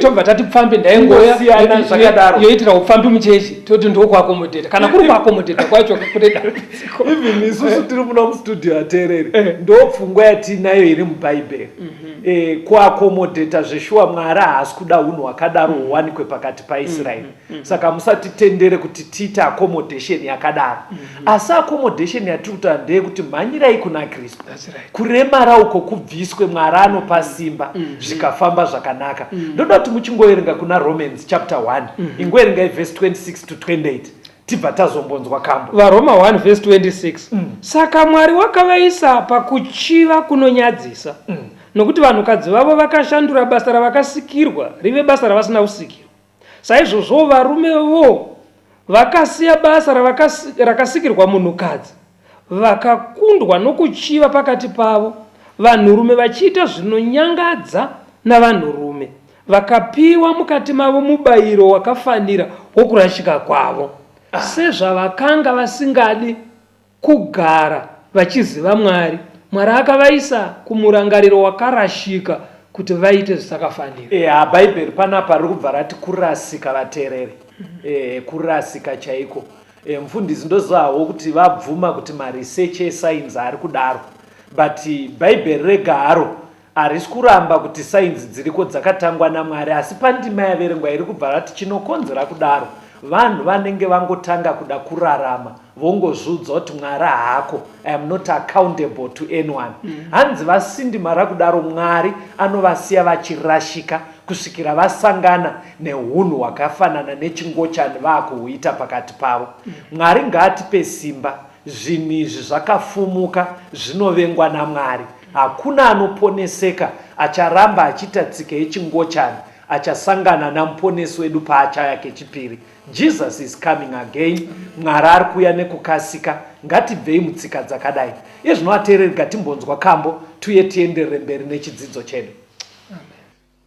tobva tati pfambi ndaingoya Kungosiyana zvakadaro. Yoitira upfambi muchechi, toti ndokuaccommodata. Kana kuri kuaccommodata kwacho kune dambudziko. Even isusu tiri muno mustudio, ateereri, ndo pfungwa yatiinayo iri muBhaibheri. Kuaccommodata zveshuwa, Mwari haasi kuda unhu hwakadaro huwanikwe pakati paIsraeri. Saka musatitendere kuti tiite accommodation yakadaro. Asi accommodation yatiri kutaura ndeyekuti mhanyirai kuna Kristu. That's right. Kuremara uko kubviswe, Mwari anopa simba, zvikafamba zvakanaka. Ndoda kuti muchingoverenga kuna Romans chapter 1, ingoverengai verse 26 to 28, tibva tazombonzwa kambo. VaRoma 1 verse 26. Saka Mwari wakavaisa pakuchiva kunonyadzisa, nokuti vanhukadzi vavo vakashandura basa ravakasikirwa rive basa ravasina kusikirwa. Saizvozvowo varume vo vakasiya basa rakasikirwa munhukadzi, vakakundwa nokuchiva pakati pavo, vanhurume vachiita zvinonyangadza navanhurume, vakapiwa mukati mavo mubayiro wakafanira wokurashika kwavo, sezvavakanga vasingadi kugara vachiziva Mwari, Mwari akavaisa kumurangariro wakarashika kuti vaite zvisakafanira. Eya, Bhaibheri panapa riri kubva rati kurasika, vateereri. Kurasika chaiko. Mufundisi, ndozivawo kuti vabvuma kuti maresearch esainzi ari kudaro, but Bhaibheri rega haro harisi kuramba kuti sainzi dziriko dzakatangwa naMwari, asi pandima yaverengwa iri kubva rati chinokonzera kudaro vanhu vanenge vangotanga kuda kurarama vongozviudza kuti Mwari haako, I am not accountable to anyone. Hanzi vasindimara kudaro, Mwari anovasiya vachirashika kusvikira vasangana neunhu hwakafanana nechingochani vaakuhuita pakati pavo. Mwari ngaatipe simba. Zvinhu izvi zvakafumuka zvinovengwa naMwari. Hakuna anoponeseka acharamba achiita tsika yechingochani achasangana naMuponesi wedu paachauya kechipiri. Jesus is coming again. Mwari ari kuuya nekukasika. Ngatibvei mutsika dzakadai. Iye zvino ateereri, ngatimbonzwa kambo tuye tienderere mberi nechidzidzo chedu.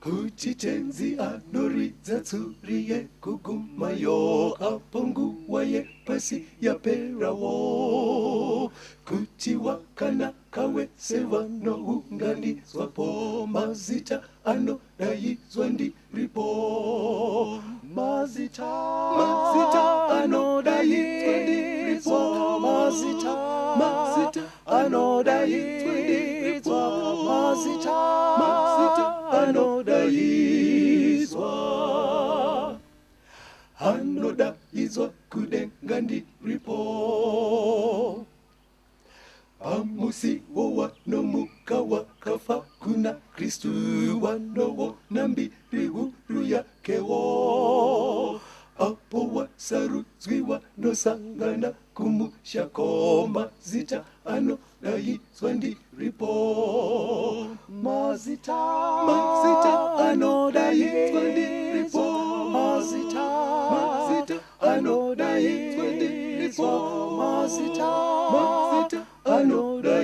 Kuti Tenzi anoridza tsuri yekugumayo, apo nguva yepasi yaperawo, kuti wakanaka wese vanounganidzwapo, mazita anodaidzwa ndiripo, mazita, mazita anodaidzwa ndiripo, mazita, mazita anodaidzwa ndiripo, mazita, mazita anodaidzwa, anodaidzwa kudenga ndiripo. Pamusiwo wanomuka wakafa kuna Kristu, wanoona mbiri huru yakewo, apo wasarudzwi wanosangana kumushako, mazita anodaidzwa ndiripo, mazita, mazita anodaidzwa ndiripo, mazita, mazita anodaidzwa ndiripo, mazita, mazita anodaidzwa,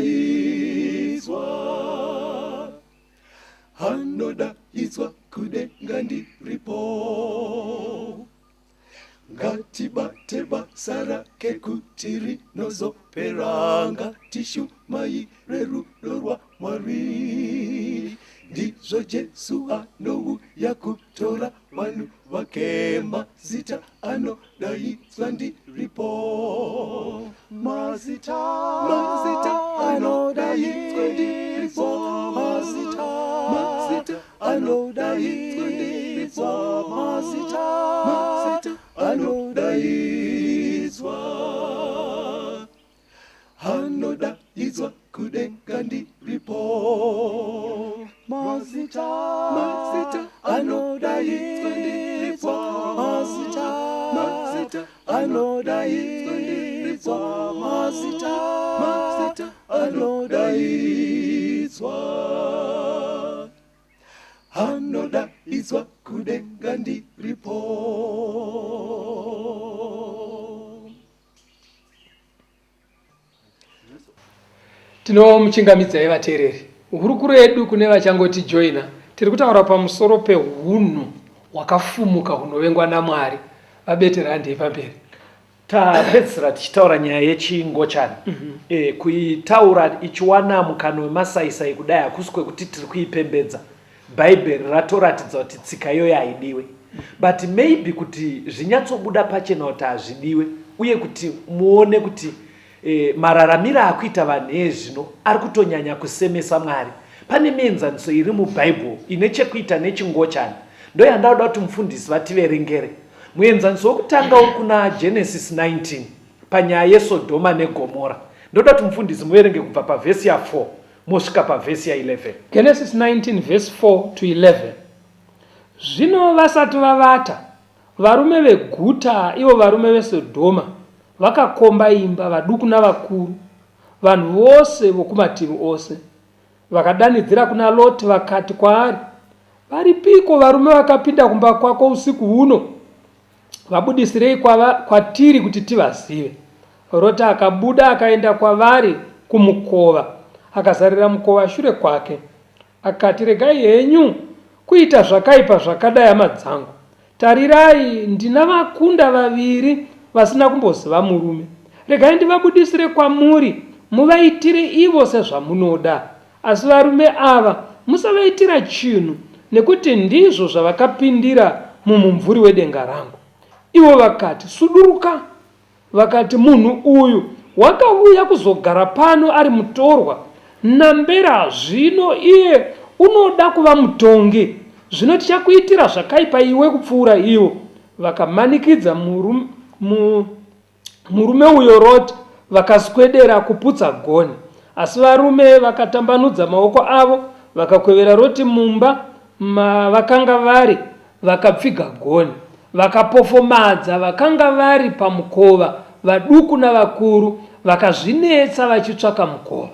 Anodaidzwa kudenga ndiripo. Ngatibate basa rake kuti rinozopera, ngatishumai rerudo rwaMwari. Ndizvo Jesu anouya kutora vanhu vake, mazita anodaidzwa ndiripo. Mazita, mazita anodaidzwa ndiripo. Mazita, mazita anodaidzwa ndiripo. Mazita, mazita anodaidzwa. Anodaidzwa kudenga ndiripo. Mazita, mazita anodaidzwa ndiripo. Mazita, mazita anodaidzwa ndiripo. Mazita, mazita anodaidzwa. Anodaidzwa kudenga ndiripo. Tinomuchingamidzai vateereri. Hurukuro yedu kune vachangotijoina, tiri kutaura pamusoro pehunhu hwakafumuka hunovengwa naMwari. VaBetera handei pamberi. Tapedzisira tichitaura nyaya yechingochani. Mm -hmm. E, kuitaura ichiwana mukana wemasaisai kudai hakusi kwekuti tiri kuipembedza. Bhaibheri ratoratidza kuti tsika iyoyo haidiwe. But maybe kuti zvinyatsobuda pachena kuti hazvidiwe uye kuti muone kuti e, mararamiro akuita vanhu ezvino ari kutonyanya kusemesa Mwari. Pane mienzaniso iri muBhaibheri ine chekuita nechingochani. Ndoyandauda kuti mufundisi vativerengere. Muenzaniso wokutanga uri kuna Genesis 19 panyaya yeSodhoma neGomora. Ndoda kuti mufundisi muverenge kubva pavhesi ya4 mosvika pavhesi ya11. Genesis 19 verse 4 to 11. Zvino vasati vavata, varume veguta, ivo varume veSodhoma, vakakomba imba, vaduku navakuru, vanhu vose vokumativi ose. Vakadanidzira kuna Loti vakati kwaari, Varipiko varume vakapinda kumba kwako usiku huno? Vabudisirei kwava, kwatiri kuti tivazive. Roti akabuda akaenda kwavari kumukova, akazarira mukova shure kwake. Akati, Regai henyu kuita zvakaipa zvakadai, hama dzangu. Tarirai, ndina vakunda vaviri vasina kumboziva murume. Regai ndivabudisire kwamuri, muvaitire ivo sezvamunoda. Asi varume ava musavaitira chinhu, nekuti ndizvo zvavakapindira mumumvuri wedenga rangu. Ivo vakati, Suduruka! Vakati, Munhu uyu wakavuya kuzogara pano ari mutorwa nambera zvino iye unoda kuva mutongi, zvino tichakuitira zvakaipa iwe kupfuura ivo. Vakamanikidza murume uyo Roti, vakaswedera kuputsa gonhi. Asi varume vakatambanudza maoko avo, vakakwevera Roti mumba mavakanga vari, vakapfiga gonhi. Vakapofomadza vakanga vari pamukova, vaduku navakuru, vakazvinetsa vachitsvaka mukova.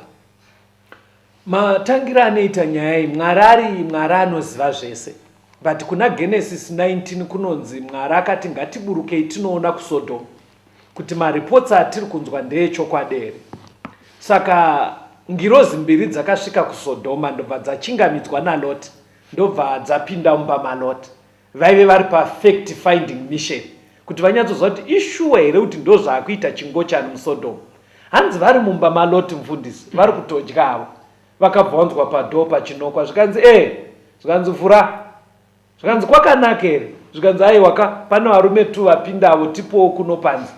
Matangiro anoita nyaya iyi, Mwari ari Mwari anoziva zvese. But kuna Genesis 19 kunonzi Mwari akati ngatiburukei tinoona kuSodom kuti mareports atiri kunzwa ndeechokwadi here. Saka ngirozi mbiri dzakasvika kuSodhoma ndobva dzachingamidzwa naLot ndobva dzapinda mumba maLot. Vaive vari pafact finding mission kuti vanyatsoziva kuti ishuwa here kuti ndozvaakuita chingochani muSodom. Hanzi vari mumba maLot mfundisi vari kutodya havo. Vakabva vanzwa padoor pachinokwa zvikanzi ee zvikanzi vhura zvikanzi kwakanaka here zvikanzi aiwa ka pane varume tu vapinda avo tipowo kuno panze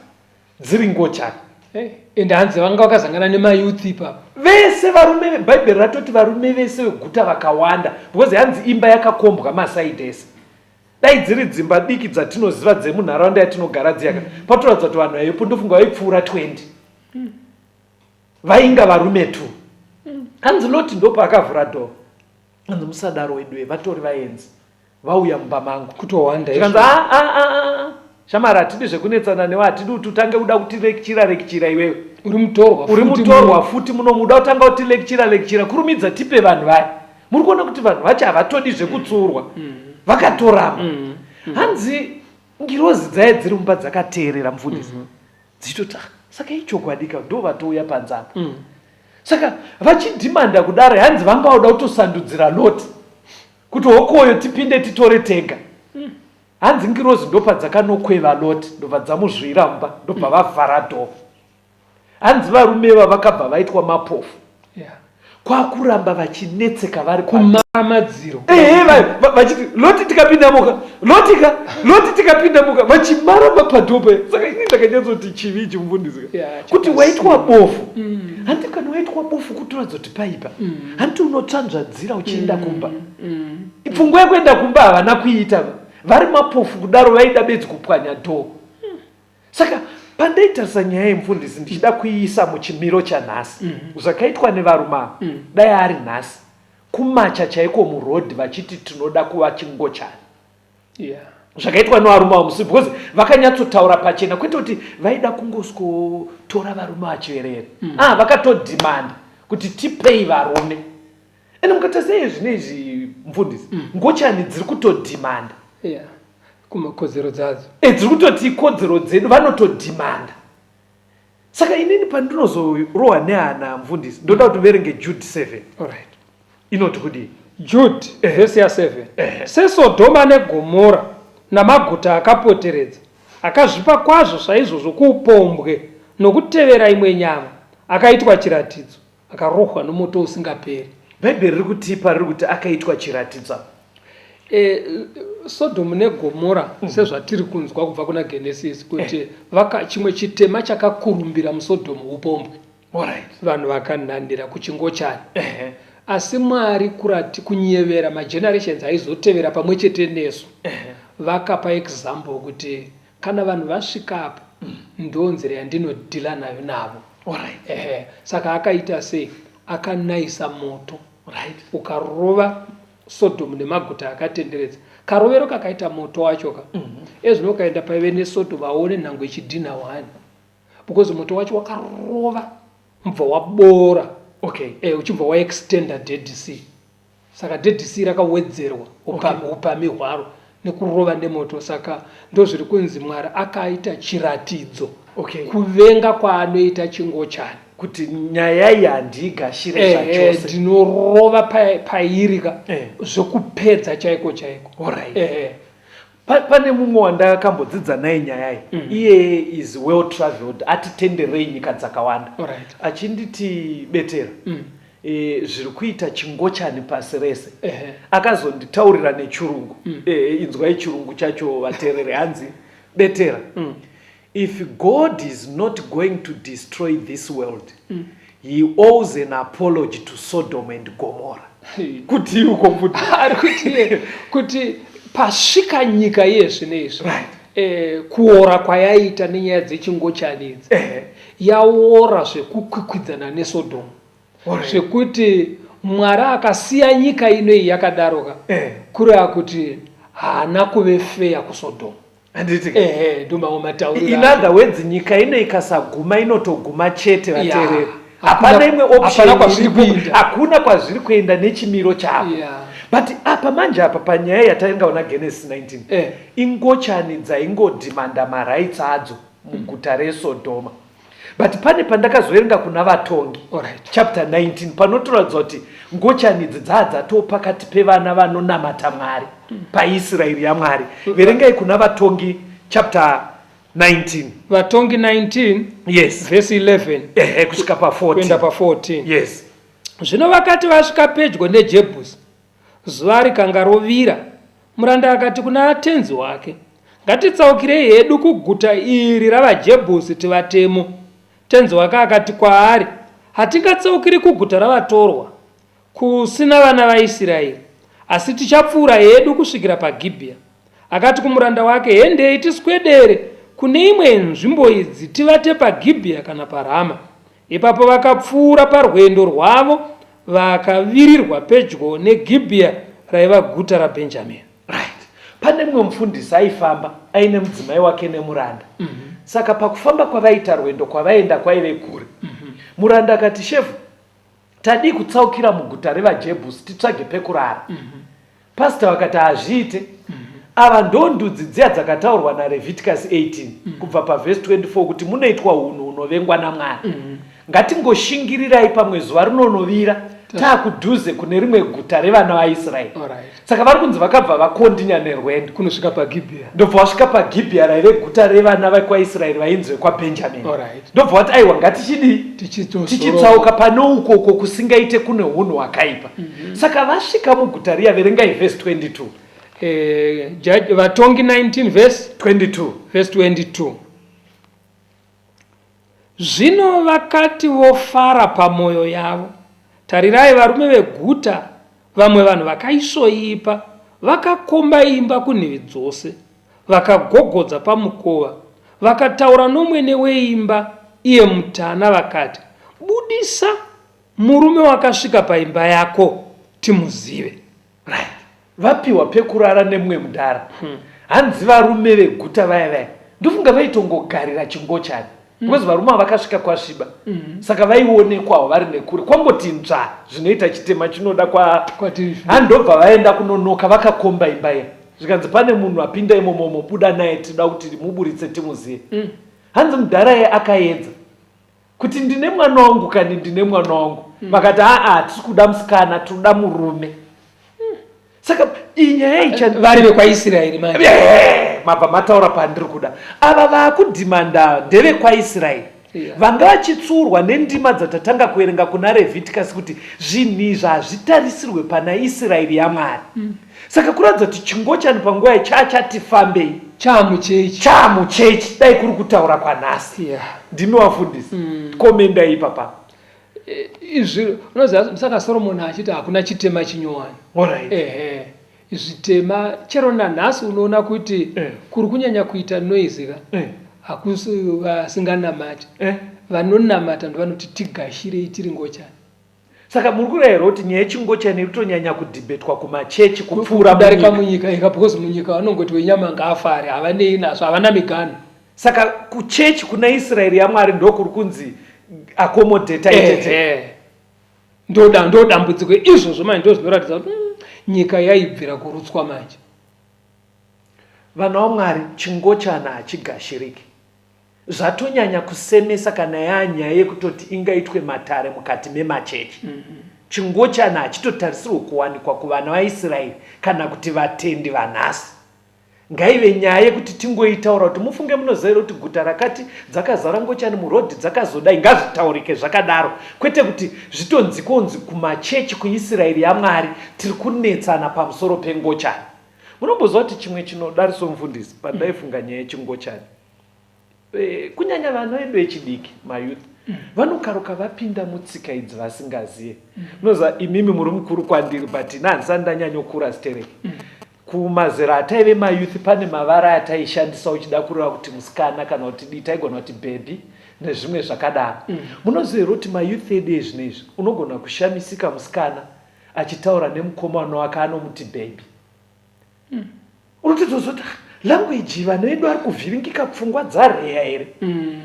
dziri ngochani. Hey, ende hanzi vanga vakazangana nemayouth ipapa vese varume bhaibheri ratoti varume vese veguta vakawanda because hanzi imba yakakombwa masaidi ese dai dziri dzimba diki dzatinoziva dzemunharaunda yatinogara dziyaka mm. patoratidza kuti vanhu vaivepo ndofunga vaipfuura 20 mm. Vainga varume tu. Hanzi Loti ndopaakavhura door. Hanzi musadaro weduwe vatori vaenzi vauya mumba mangu. Kutowanda izvo. Ah, ah, ah, ah. Shamari hatidi zvekunetsana newe hatidi kuti utange kuda kutilekichira lekichira iwewe. Uri mutorwa Uri mutorwa futi muno muda kutanga kutilekichira lekichira kurumidza tipe vanhu vaya. Muri kuona kuti vanhu vacho havatodi zvekutsurwa. Vakatoramba. Hanzi ngirozi dzaya dziri mumba dzakateerera mufundisi. Mm -hmm. Dzichitoti ah, saka ichokwadi ka ndo vatouya panze apa mm. Saka vachidhimanda kudaro hanzi vanga voda kutosandudzira Loti. Kuti hokoyo tipinde titore tega. Hanzi ngirozi ndopadzakanokweva Loti ndobva dzamuzvira mumba ndobva vavhara door. Hanzi varume ava vakabva vaitwa mapofu. Yeah. Kwakuramba vachinetseka vari kumara madziro. Ehe vachiti Loti tikapinda muka Loti ka Loti tikapinda muka vachimara mapadhoo paya. Saka ini ndakanyatsoti chivi ichi mufundisi ka. Yeah, Kuti waitwa bofu. Mm. Hanti kana waitwa bofu kutoratidza kuti paipa. Hanti unotsvanzvadzira uchienda kumba. Pfungwa yekuenda kumba havana kuiita vari mapofu kudaro vaida bedzi kupwanya dhoo. Saka pandaitarisa nyaya yemufundisi ndichida kuiisa muchimiro chanhasi zvakaitwa nevarume ava dai ari nhasi kumacha chaiko muroad vachiti tinoda kuva chingochani. Yeah. Zvakaitwa nevarume ava musi because vakanyatsotaura pachena kwete kuti vaida kungosikotora varume vachiverere. Ah, vakatodhimanda kuti tipei varume. Ende mukatarisa iye zvino izvi mufundisi ngochani dziri kutodhimanda. Yeah. Kumakodzero dzadzo. E, dziri kutoti ikodzero dzedu vanotodhimanda. Saka inini pandinozorohwa nehana mufundisi ndoda kuti uverenge Jude 7. Alright. Inoti kudii? Jude vhesi ya 7. SeSodhoma neGomora namaguta akapoteredza akazvipa kwazvo saizvozvo kuupombwe nokutevera imwe nyama akaitwa chiratidzo akarohwa nomoto usingaperi. Bhaibheri riri kutipa riri kuti akaitwa chiratidzo. E, Sodhomu neGomora sezvatiri kunzwa kubva kuna Genesis kuti vaka chimwe chitema chakakurumbira muSodhomu upombwe. Alright. Vanhu vakanhandira kuchingochani. Asi Mwari kurati kunyevera magenerations aizotevera pamwe chete nesu. Vakapa example kuti kana vanhu vasvika apa ndo nzira yandinodhila nayo navo. Alright. Ehe. Saka akaita sei? Akanayisa moto. Right. Ukarova Sodhomu nemaguta akatenderedza. Karovero kakaita moto wacho ka. Ezvino ukaenda paive neSodhomu hauone nhango ichidhinha one. Because moto wacho wakarova mubva waboora. Okay. Eh, uchibva waextenda Dead Sea. Saka Dead Sea rakawedzerwa upami hwaro nekurova nemoto. Saka ndozviri kunzi Mwari akaita chiratidzo. Okay. Kuvenga kwaanoita chingochani. Kuti nyaya iyi handiigashire zvachose. Ndinorova pairi ka zvekupedza chaiko chaiko. Alright. Pane mumwe wandakambodzidza naye nyaya iyi. Iye is well traveled, atitenderei nyika dzakawanda. Alright. Achinditi betera. Zviri kuita chingochani pasi rese. Akazonditaurira nechirungu. Inzwai chirungu chacho vaterere hanzi betera. If God is not going to destroy this world, he owes an apology to Sodom and Gomorrah. Kuti uko mbuti. Ari kuti kuti pasvika nyika iye zvino izvi. Right. Kuora kwayaita nenyaya dzechingochani idzi. Yaora zvekukwikwidzana neSodom. Zvekuti Mwari akasiya nyika ino iyi yakadaroka. Kureva kuti haana kuve fair kuSodom. Handiti? Ehe, ndomamwe matauriro. In other words, nyika ino ikasaguma inotoguma chete vateereri. Yeah. Hapana imwe option. Hapana kwazviri kuenda. Hakuna kwazviri kuenda nechimiro chako. Yeah. But apa manje apa panyaya yatainga una Genesis 19. Ingochani dzaingodhimanda marights adzo muguta reSodoma. But pane pandakazoverenga kuna Vatongi. Alright. Chapter 19 panotoratidza kuti ngochani idzi dzaa dzatoo pakati pevana vanonamata Mwari paIsraeri yaMwari. Verengai kuna Vatongi chapter 19. Vatongi 19 Yes. verse 11 Ehe, kusvika pa 14. kuenda pa 14. Yes. Zvino vakati vasvika pedyo neJebhusi, zuva rikanga rovira, muranda akati kuna tenzi wake, Ngatitsaukirei hedu kuguta iri ravaJebhusi tivatemo. Tenzi wake akati kwaari, Hatingatsaukiri kuguta ravatorwa, kusina vana vaIsiraeri, asi tichapfuura hedu kusvikira paGibhiya. Akati kumuranda wake, Hendei tiswedere kune imwe yenzvimbo idzi tivate paGibhiya kana paRama. Ipapo vakapfuura parwendo rwavo vakavirirwa pedyo neGibhiya raiva guta raBhenjamini. Right. Pane mumwe mufundisi aifamba aine mudzimai wake nemuranda. Saka pakufamba kwavaita rwendo kwavaenda kwaive kure. Muranda akati, Shefu, tadii kutsaukira muguta revaJebhusi titsvage pekurara. Pastor vakati hazviite. Ava ndo ndudzi dziya dzakataurwa naLeviticus 18 kubva pavhesi 24 kuti munoitwa hunhu hunovengwa naMwari. Ngatingoshingirirai pamwe zuva rinonovira Taakudhuze kune rimwe guta revana vaIsraeri. Saka vari kunzi vakabva vakondinya nerwendo kunosvika paGibhiya. Ndobva vasvika paGibhiya raive guta revana vekwaIsraeri vainzi vekwaBhenjamini. Ndobva vati aiwa ngatichidii tichitsauka pane ukoko kusingaite kune hunhu hwakaipa. Mm -hmm. Saka vasvika muguta riya verengai vhesi 22. Eh, Vatongi 19 vhesi 22. Vhesi 22. Zvino vakati vofara pamwoyo yavo, tarirai, varume veguta, vamwe vanhu vakaisvoipa, vakakomba imba kunhivi dzose, vakagogodza pamukova, vakataura nomwene weimba, iye mutana, vakati, Budisa murume wakasvika paimba yako, timuzive. Right. Vapiwa pekurara nemumwe mudhara. Hmm. Hanzi varume veguta vaya vaya. Ndofunga vaitongogarira chingochani. Hmm. Because varume ava vakasvika kwasviba. Hmm. Saka vaionekwawo vari nekure. Kwangoti nzva zvinoita chitema chinoda kwa handobva vaenda kunonoka vakakomba imba iya. Zvikanzi pane munhu apinda imomo mobuda naye tinoda kuti muburitse timuzive. Hmm. Hanzi mudhara iye akaedza. Kuti ndine mwana wangu kani ndine mwana wangu mm. Vakati aa hatisi kuda musikana tinoda murume mm. Saka iyi nyaya icha vari vekwaIsraeri manje mabva mataura pandiri kuda ava vaakudhimanda ndevekwaIsraeri yeah. Vanga vachitsuurwa nendima dzatatanga kuverenga kuna Revhitikasi kuti zvinhu izvi hazvitarisirwe pana Israeri yaMwari mm. Saka kuratidza kuti chingochani panguva iyi chachati fambei chamuchechi chamuchechi dai kuri kutaura kwanhasi yeah. Ndimi wafundisi mm. Komendai ipapa e, izvi unoziva saka Solomon achiti hakuna chitema chinyowani right. Ehe zvitema chero nanhasi unoona kuti eh. Kuri kunyanya kuita noise ka eh. Hakusi vasinganamati eh. Vanonamata ndovanoti tigashirei tiri ngochani. Saka muri kureva here kuti nyaya yechingochani iri kutonyanya kudhibhetwa kumachechi kupfuura kudarika munyika ika because munyika vanongoti wenyama ngaafare havanei nazvo havana miganhu. Saka kuchechi kuna Israeri yaMwari ndokuri kunzi accommodate itete. Ndoda ndodambudziko izvozvo manje ndozvinoratidza kuti mm, nyika yaibvira kurutswa manje. Vana vaMwari chingochana hachigashiriki. Zvatonyanya kusemesa kana yaanyaya yekutoti ingaitwe matare mukati memachechi. Mm -hmm. Chingochana hachitotarisirwe kuwanikwa kuvana vaIsraeri kana kuti vatendi vanhasi. Ngaive nyaya yekuti tingoitaura kuti mufunge munoziva here kuti guta rakati dzakazara ngochani murodhi dzakazodai ngazvitaurike zvakadaro kwete kuti zvitonzi konzi kumachechi kuIsraeri yaMwari tiri kunetsana pamusoro pengochani. Munomboziva kuti chimwe chinodariso mufundisi pandaifunga nyaya yechingochani Eh, kunyanya vana vedu vechidiki mayouth mm. vanokaruka vapinda mutsika idzi vasingazive mm. unoziva imimi muri mukuru kwandiri but ini handisati ndanyanyokura stereki mm. Kumazera ataive mayouth pane mavara ataishandisa uchida kureva kuti musikana kana kuti dii taigona kuti bhebhi nezvimwe zvakadaro mm. Munoziva here kuti mayouth edu ezvino izvi unogona kushamisika musikana achitaura nemukomana wake anomuti bhebhi mm. Unotozoti language vana vedu vari kuvhiringika pfungwa dzareya here mm.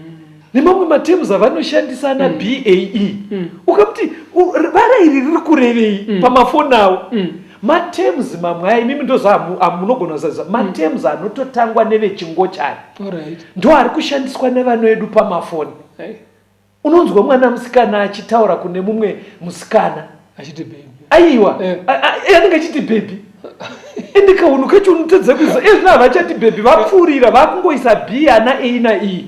Nemamwe matems avanoshandisa ana mm. Bae mm. Ukamuti vara iri riri kurevei mm. Pamafoni awo mm. Matems mamwe aya imimi ndozamunogona kuzaziva matems mm. Anototangwa nevechingochani right. Ndo ari kushandiswa nevana vedu pamafoni hey. Unonzwa mwana musikana achitaura kune mumwe musikana achiti baby. Aiwa eh. Anenge achiti baby. Ende kaunhu kacho unotadza kuisa ezvino havachati baby vapfuurira vakungoisa b ana a na e.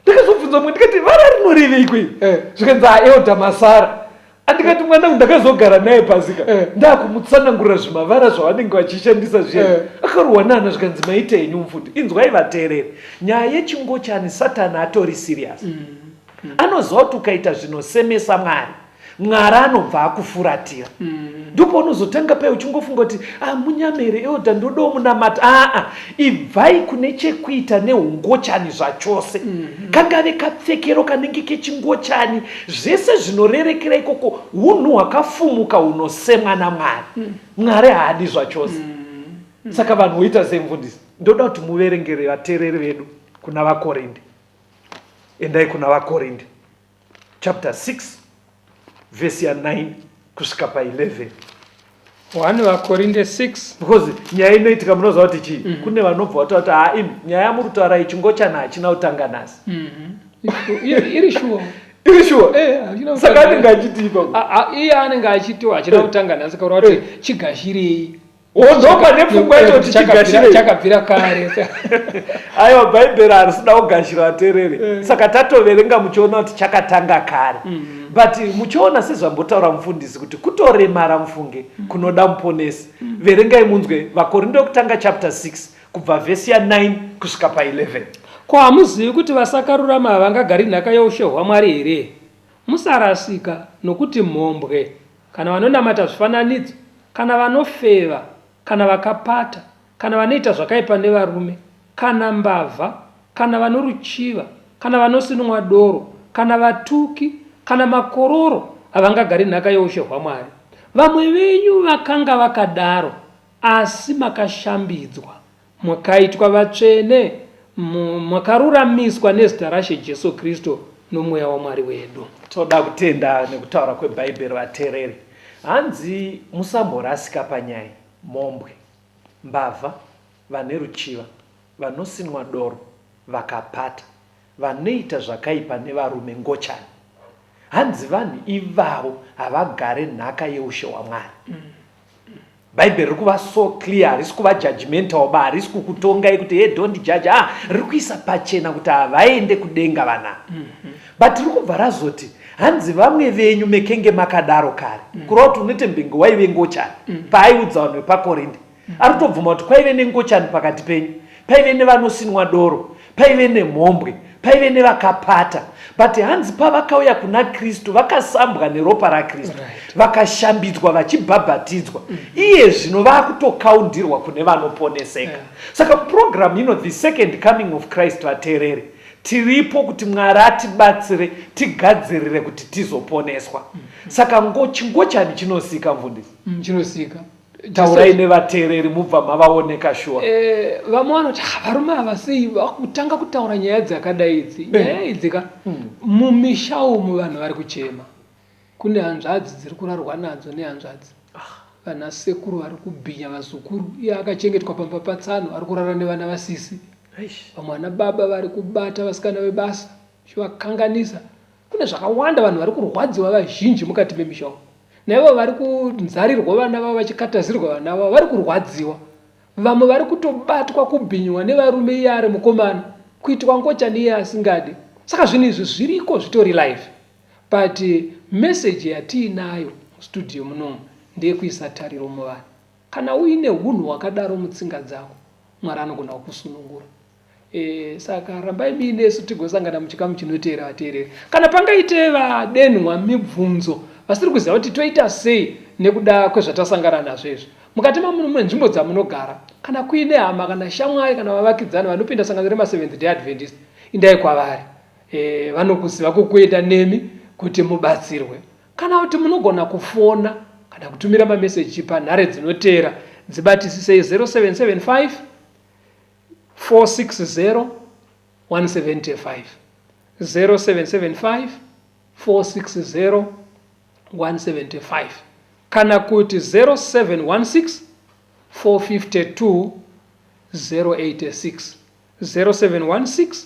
Ndakazobvunza mumwe ndikati vara rinoreveiko iri eh. Zvikanzi aelda masara andikati mwana ndakazogara naye pasika eh. Ndakumutsanangurira zvimavara zvavanenge vachishandisa zviya eh. Akarohwa nana zvikanzi maita henyu mfuti inzwai vateereri nyaya yechingochani satani atori serious mm. Mm. Anoziva kuti ukaita zvinosemesa Mwari Mwari anobva akufuratira mm. Ndopaunozotanga paye uchingofunga kuti ah, munyamere eodha ndodawo munamata aa ibvai kune chekuita neungochani zvachose mm. Kangave kapfekero kanenge kechingochani zvese zvinorerekera ikoko hunhu hwakafumuka hunosemwa naMwari mm. Mwari haadi zvachose mm. Mm. Saka vanhu voita sei mufundisi ndoda kuti muverengere vateereri vedu kuna vaKorinde endai kuna vaKorinde chapter 6 vhesi ya 9 kusvika pa 11 1 vaKorinde 6 because nyaya inoitika munoziva kuti chii mm -hmm. Kune vanobva vataura kuti haa imi nyaya yamuri kutaura iyi chingochana hachina kutanga nhasi mm -hmm. Iri shuwa. Iri shuwa? Eh, hachina Saka kutanga. anenge achitii ipapo? Iye anenge achitiwo hachina kutanga nhasi kaura kuti chigashirei. Wodzoka nepfungwa yacho kuti chigashirei. Chakabvira kare. Aiwa, Bhaibheri harisida kugashira, vateereri. Saka tatoverenga muchiona kuti chakatanga kare. But muchiona sezvambotaura mufundisi kuti kutoremara mufunge kunoda muponesi. Verengai munzwe VaKorindo yokutanga chapter 6 kubva vhesi ya9 kusvika pa11. Ko hamuzivi kuti vasakarurama havangagari nhaka youshe hwaMwari here? Musarasika, nokuti mhombwe, kana vanonamata zvifananidzo, kana vanofeva, kana vakapata, kana vanoita zvakaipa nevarume, kana mbavha, kana vanoruchiva, kana vanosinwa doro, kana vatuki, kana makororo, havangagari nhaka youshe hwaMwari. Vamwe venyu vakanga vakadaro, asi makashambidzwa, mwakaitwa vatsvene, mwakaruramiswa nezita raShe Jesu Kristu noMweya waMwari wedu. Toda kutenda nekutaura kweBhaibheri, vateereri. Hanzi musamborasika panyaya, mhombwe, mbavha, vane ruchiva, vanosinwa doro, vakapata, vanoita zvakaipa nevarume, ngochani. Hanzi vanhu ivavo havagare nhaka yeushe hwaMwari. Bhaibheri riri kuva so clear, harisi kuva judgmental ba, harisi kukutongai kuti hey, don't judge. Ah, riri kuisa pachena kuti havaende kudenga vana. But riri kubva razoti hanzi vamwe venyu mekenge makadaro kare. Kureva kuti unoite mbenge waive ngochani. Paaiudza vanhu vepaKorinde. Ari kutobvuma kuti kwaive nengochani pakati penyu, paive nevanosinwa doro, paive nemhombwe, paive nevakapata. But hanzi pavakauya kuna Kristu vakasambwa neropa raKristu, vakashambidzwa vachibhabhatidzwa. Iye zvino vakutokaundirwa kune vanoponeseka. Saka program ino, The Second Coming of Christ, vateereri, tiripo kuti Mwari atibatsire tigadzirire kuti tizoponeswa. Saka chingochani chinosika, mufundisi? Chinosika. Taurai nevateereri mubva mavaoneka shuwa. Vamwe vanoti, ah, varume ava sei vakutanga kutaura nyaya dzakadai idzi? Nyaya idzi ka, mumisha umu vanhu vari kuchema. Kune hanzvadzi dziri kurarwa nadzo nehanzvadzi. Vana sekuru vari kubhinya vazukuru. Iye akachengetwa pamba patsano ari kurara nevana vasisi. Vamwe vana baba vari kubata vasikana vebasa vachivakanganisa. Kune zvakawanda, vanhu vari kurwadziwa vazhinji mukati memisha umu. Naivo vari kunzarirwa vana vavo vachikatazirwa vana vavo vari kurwadziwa. Vamwe vari kutobatwa kubhinywa nevarume iye ari mukomana, kuitwa ngochani iye asingadi. Saka zvinhu izvi zviriko, zvitori live. But message yatiinayo mustudio munomu ndeyekuisa tariro muvanhu. Kana uine hunhu hwakadaro mutsinga dzako, Mwari anogona kukusunungura. Saka rambai muinesu tigosangana muchikamu chinoteera, vateereri. Kana pangaite vadenhwa mibvunzo vasiri kuziva kuti toita sei nekuda kwezvatasangana nazvo izvi mukati menzvimbo dzamunogara, kana kuine hama kana shamwari kana vavakidzani vanopinda sangano remaSeventh Day Adventist, indai kwavari. Vanokuziva kukuenda nemi kuti mubatsirwe. Kana kuti munogona kufona kana kutumira mameseji panhare dzinoteera, dzibatisisei: 0775 460 175, 0775 460 175, kana kuti 0716 452 086, 0716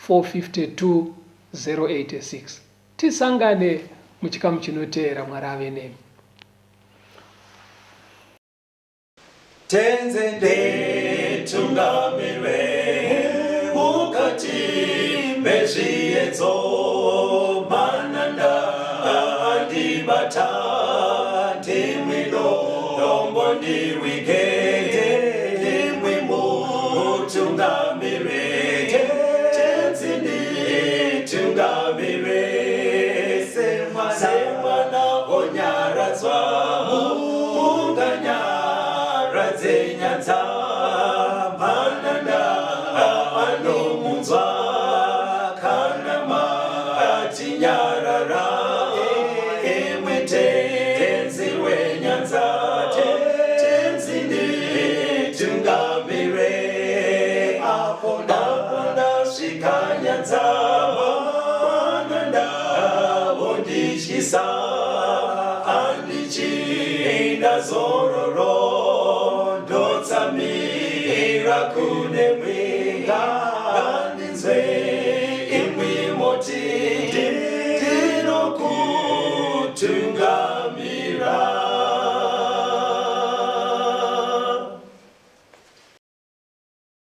452 086. Tisangane muchikamu chinoteera. Mwari ave nemi. Tenze nditungamire mukati mezviedzo, mananda andibata, ndimwi dombo ndiwige, ndimwi mutungamire. Tenzi nditungamire semwana onyaradzwa, munganyaradze nyanza, mananda anomunzwa kana matinyarara. Imwi Tenzi wenyanza, Tenzi nditungamire apo ndasvika nyanza, mananda vondityisa, andichina zororo, ndotsamira kune mwinga, ngandinzwe imwi moti. Mutungamiri.